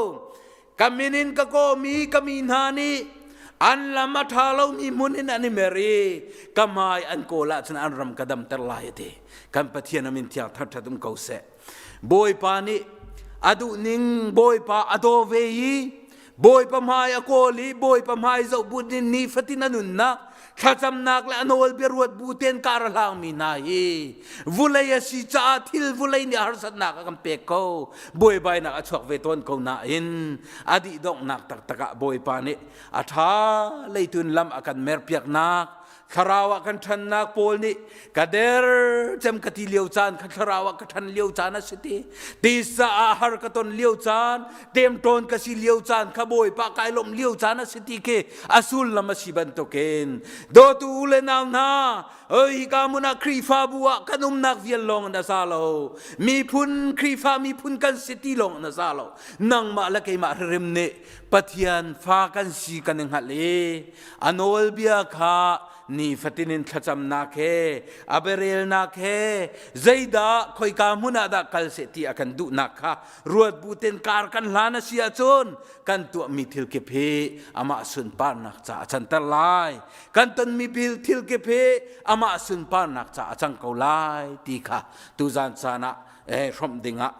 Ka min in ka kawmi ka mi hna nih an lam a ṭha lomi hmun in an i mer i ka hmai an kawl ahcun an ram ka damter lai a ti. Kan Pathian a min thiang thangṭhat um ko seh. Bawipa nih a duhning Bawipa a daw ve i Bawipa hmai a kawl i Bawipa hmai zoh bu in nifatin a nunnak thlacamnak le a nawl biaruat bu ten kar a hlangmi hna hi vulei a si caah thil vulei nih harsatnak a kan pek ko buaibainak a chuak ve tawn ko nain a dih donghnak taktak ah Bawipa nih a ṭha leitun lam a kan merpiaknak thlarau ah kan ṭhannak Paul nih ka der cem ka ti lio caan kha thlarau ah ka ṭhan lio caan a si ti tisa ah har ka ton lio caan temṭawn ka si lio caan kha Bawipa kai lawmh lio caan a si ti khi a sullam a si bantukin dawtu u le nau hna oi hika hmun ah Khrihfabu ah kan umnak vial lawng in a za lo miphun Khrihfa miphun kan si ti lawng in a za lo nangmah le keimah hrim nih Pathian fa kan si kan i hngalh i a nawlbia kha nifatin in thlacamnak he a biarelnak he zeidah khoika hmun ah dah kal seh ti a kan duhnak kha ruat bu ten kar kan hlan a si ahcun kan tuahmi thil kip hi amah sunparnak ca a canter lai kan tonmi thil kip hi amah sunparnak ca a cang ko lai ti kha tuzan caan ah hrawmh dingah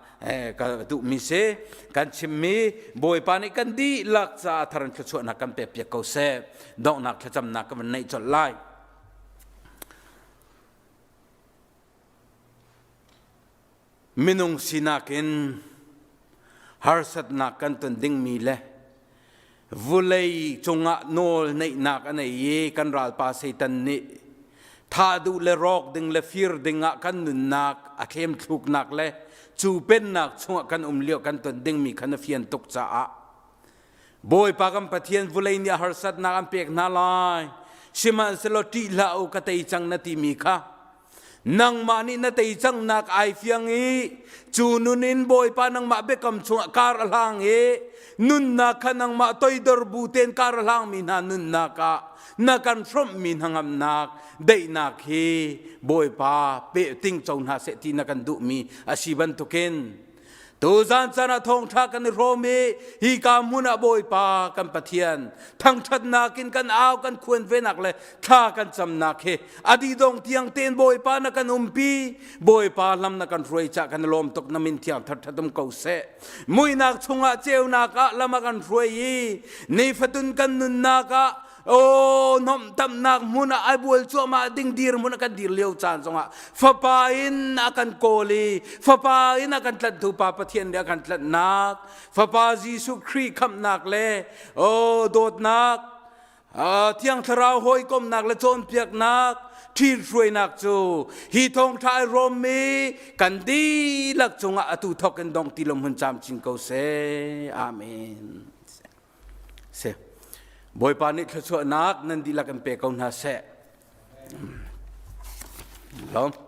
ka duhmi si kan chimmi Bawipa nih kan dihlak caah thar in thluachuahnak kan pek piak ko seh donghnak thlacamnak ka van neih colh lai Minung sinak in harsatnak kan ton dingmi le vulei cungah nawl neihnak a nei i kan ralpa Satan nih thah duh le rawk ding le fir ding ah kan nunnak a thlemthluknak le cu pennak chungah kan um lio kan ton dingmi khan a fian tuk caah. Bawipa kan Pathian vulei nih a harsatnak an pek hna lai. Sihmanhsehlaw ṭih hlah u ka tei cang na timi kha nangmah nih na tei cangnak ai fiang i cu nun in Bawipa nangmah biakam chungah kar a hlang i nunnak kha nangmah toidor bu tein kar a hlangmi hna nunnak ah na kan hrawmhmi hnangamnak daihnak hi Bawipa pe ting co hna seh ti na kan duhmi a si bantukin Tuzan caan ah thawngṭha kan i hrawm i hika hmun ah Bawipa kan Pathian thangṭhatnak in kan au kan khuan venak le thla kan camnak hi a dih dong tiang tein Bawipa na kan umpi Bawipa lam na kan hruai cah kan i lawm tuk na min thiang thatṭhat um ko seh muihnak chungah ceunak ah lam a kan hruai i nifatun kan nunnak ah O nomhtamnak hmun ah ai bual cuahmah ding dirhmun a kan dir lio caan zongah fapa in a kan kawl i fapa in a kan tlanhtu pa Pathian nih a kan tlanhnak fapa Jesuh Khrih khamhnak le o dawtnak Thiang Thlarau hawikomhnak le cawnpiaknak ṭhihruainak cu hi thawngṭha ai rawmmi kan dihlak cungah atu thawk in dong ti lo hmun camcin ko seh. Amen. Si. Bawipa nih thluachuahnak nan dihlak in pe ko hna seh. Lawm.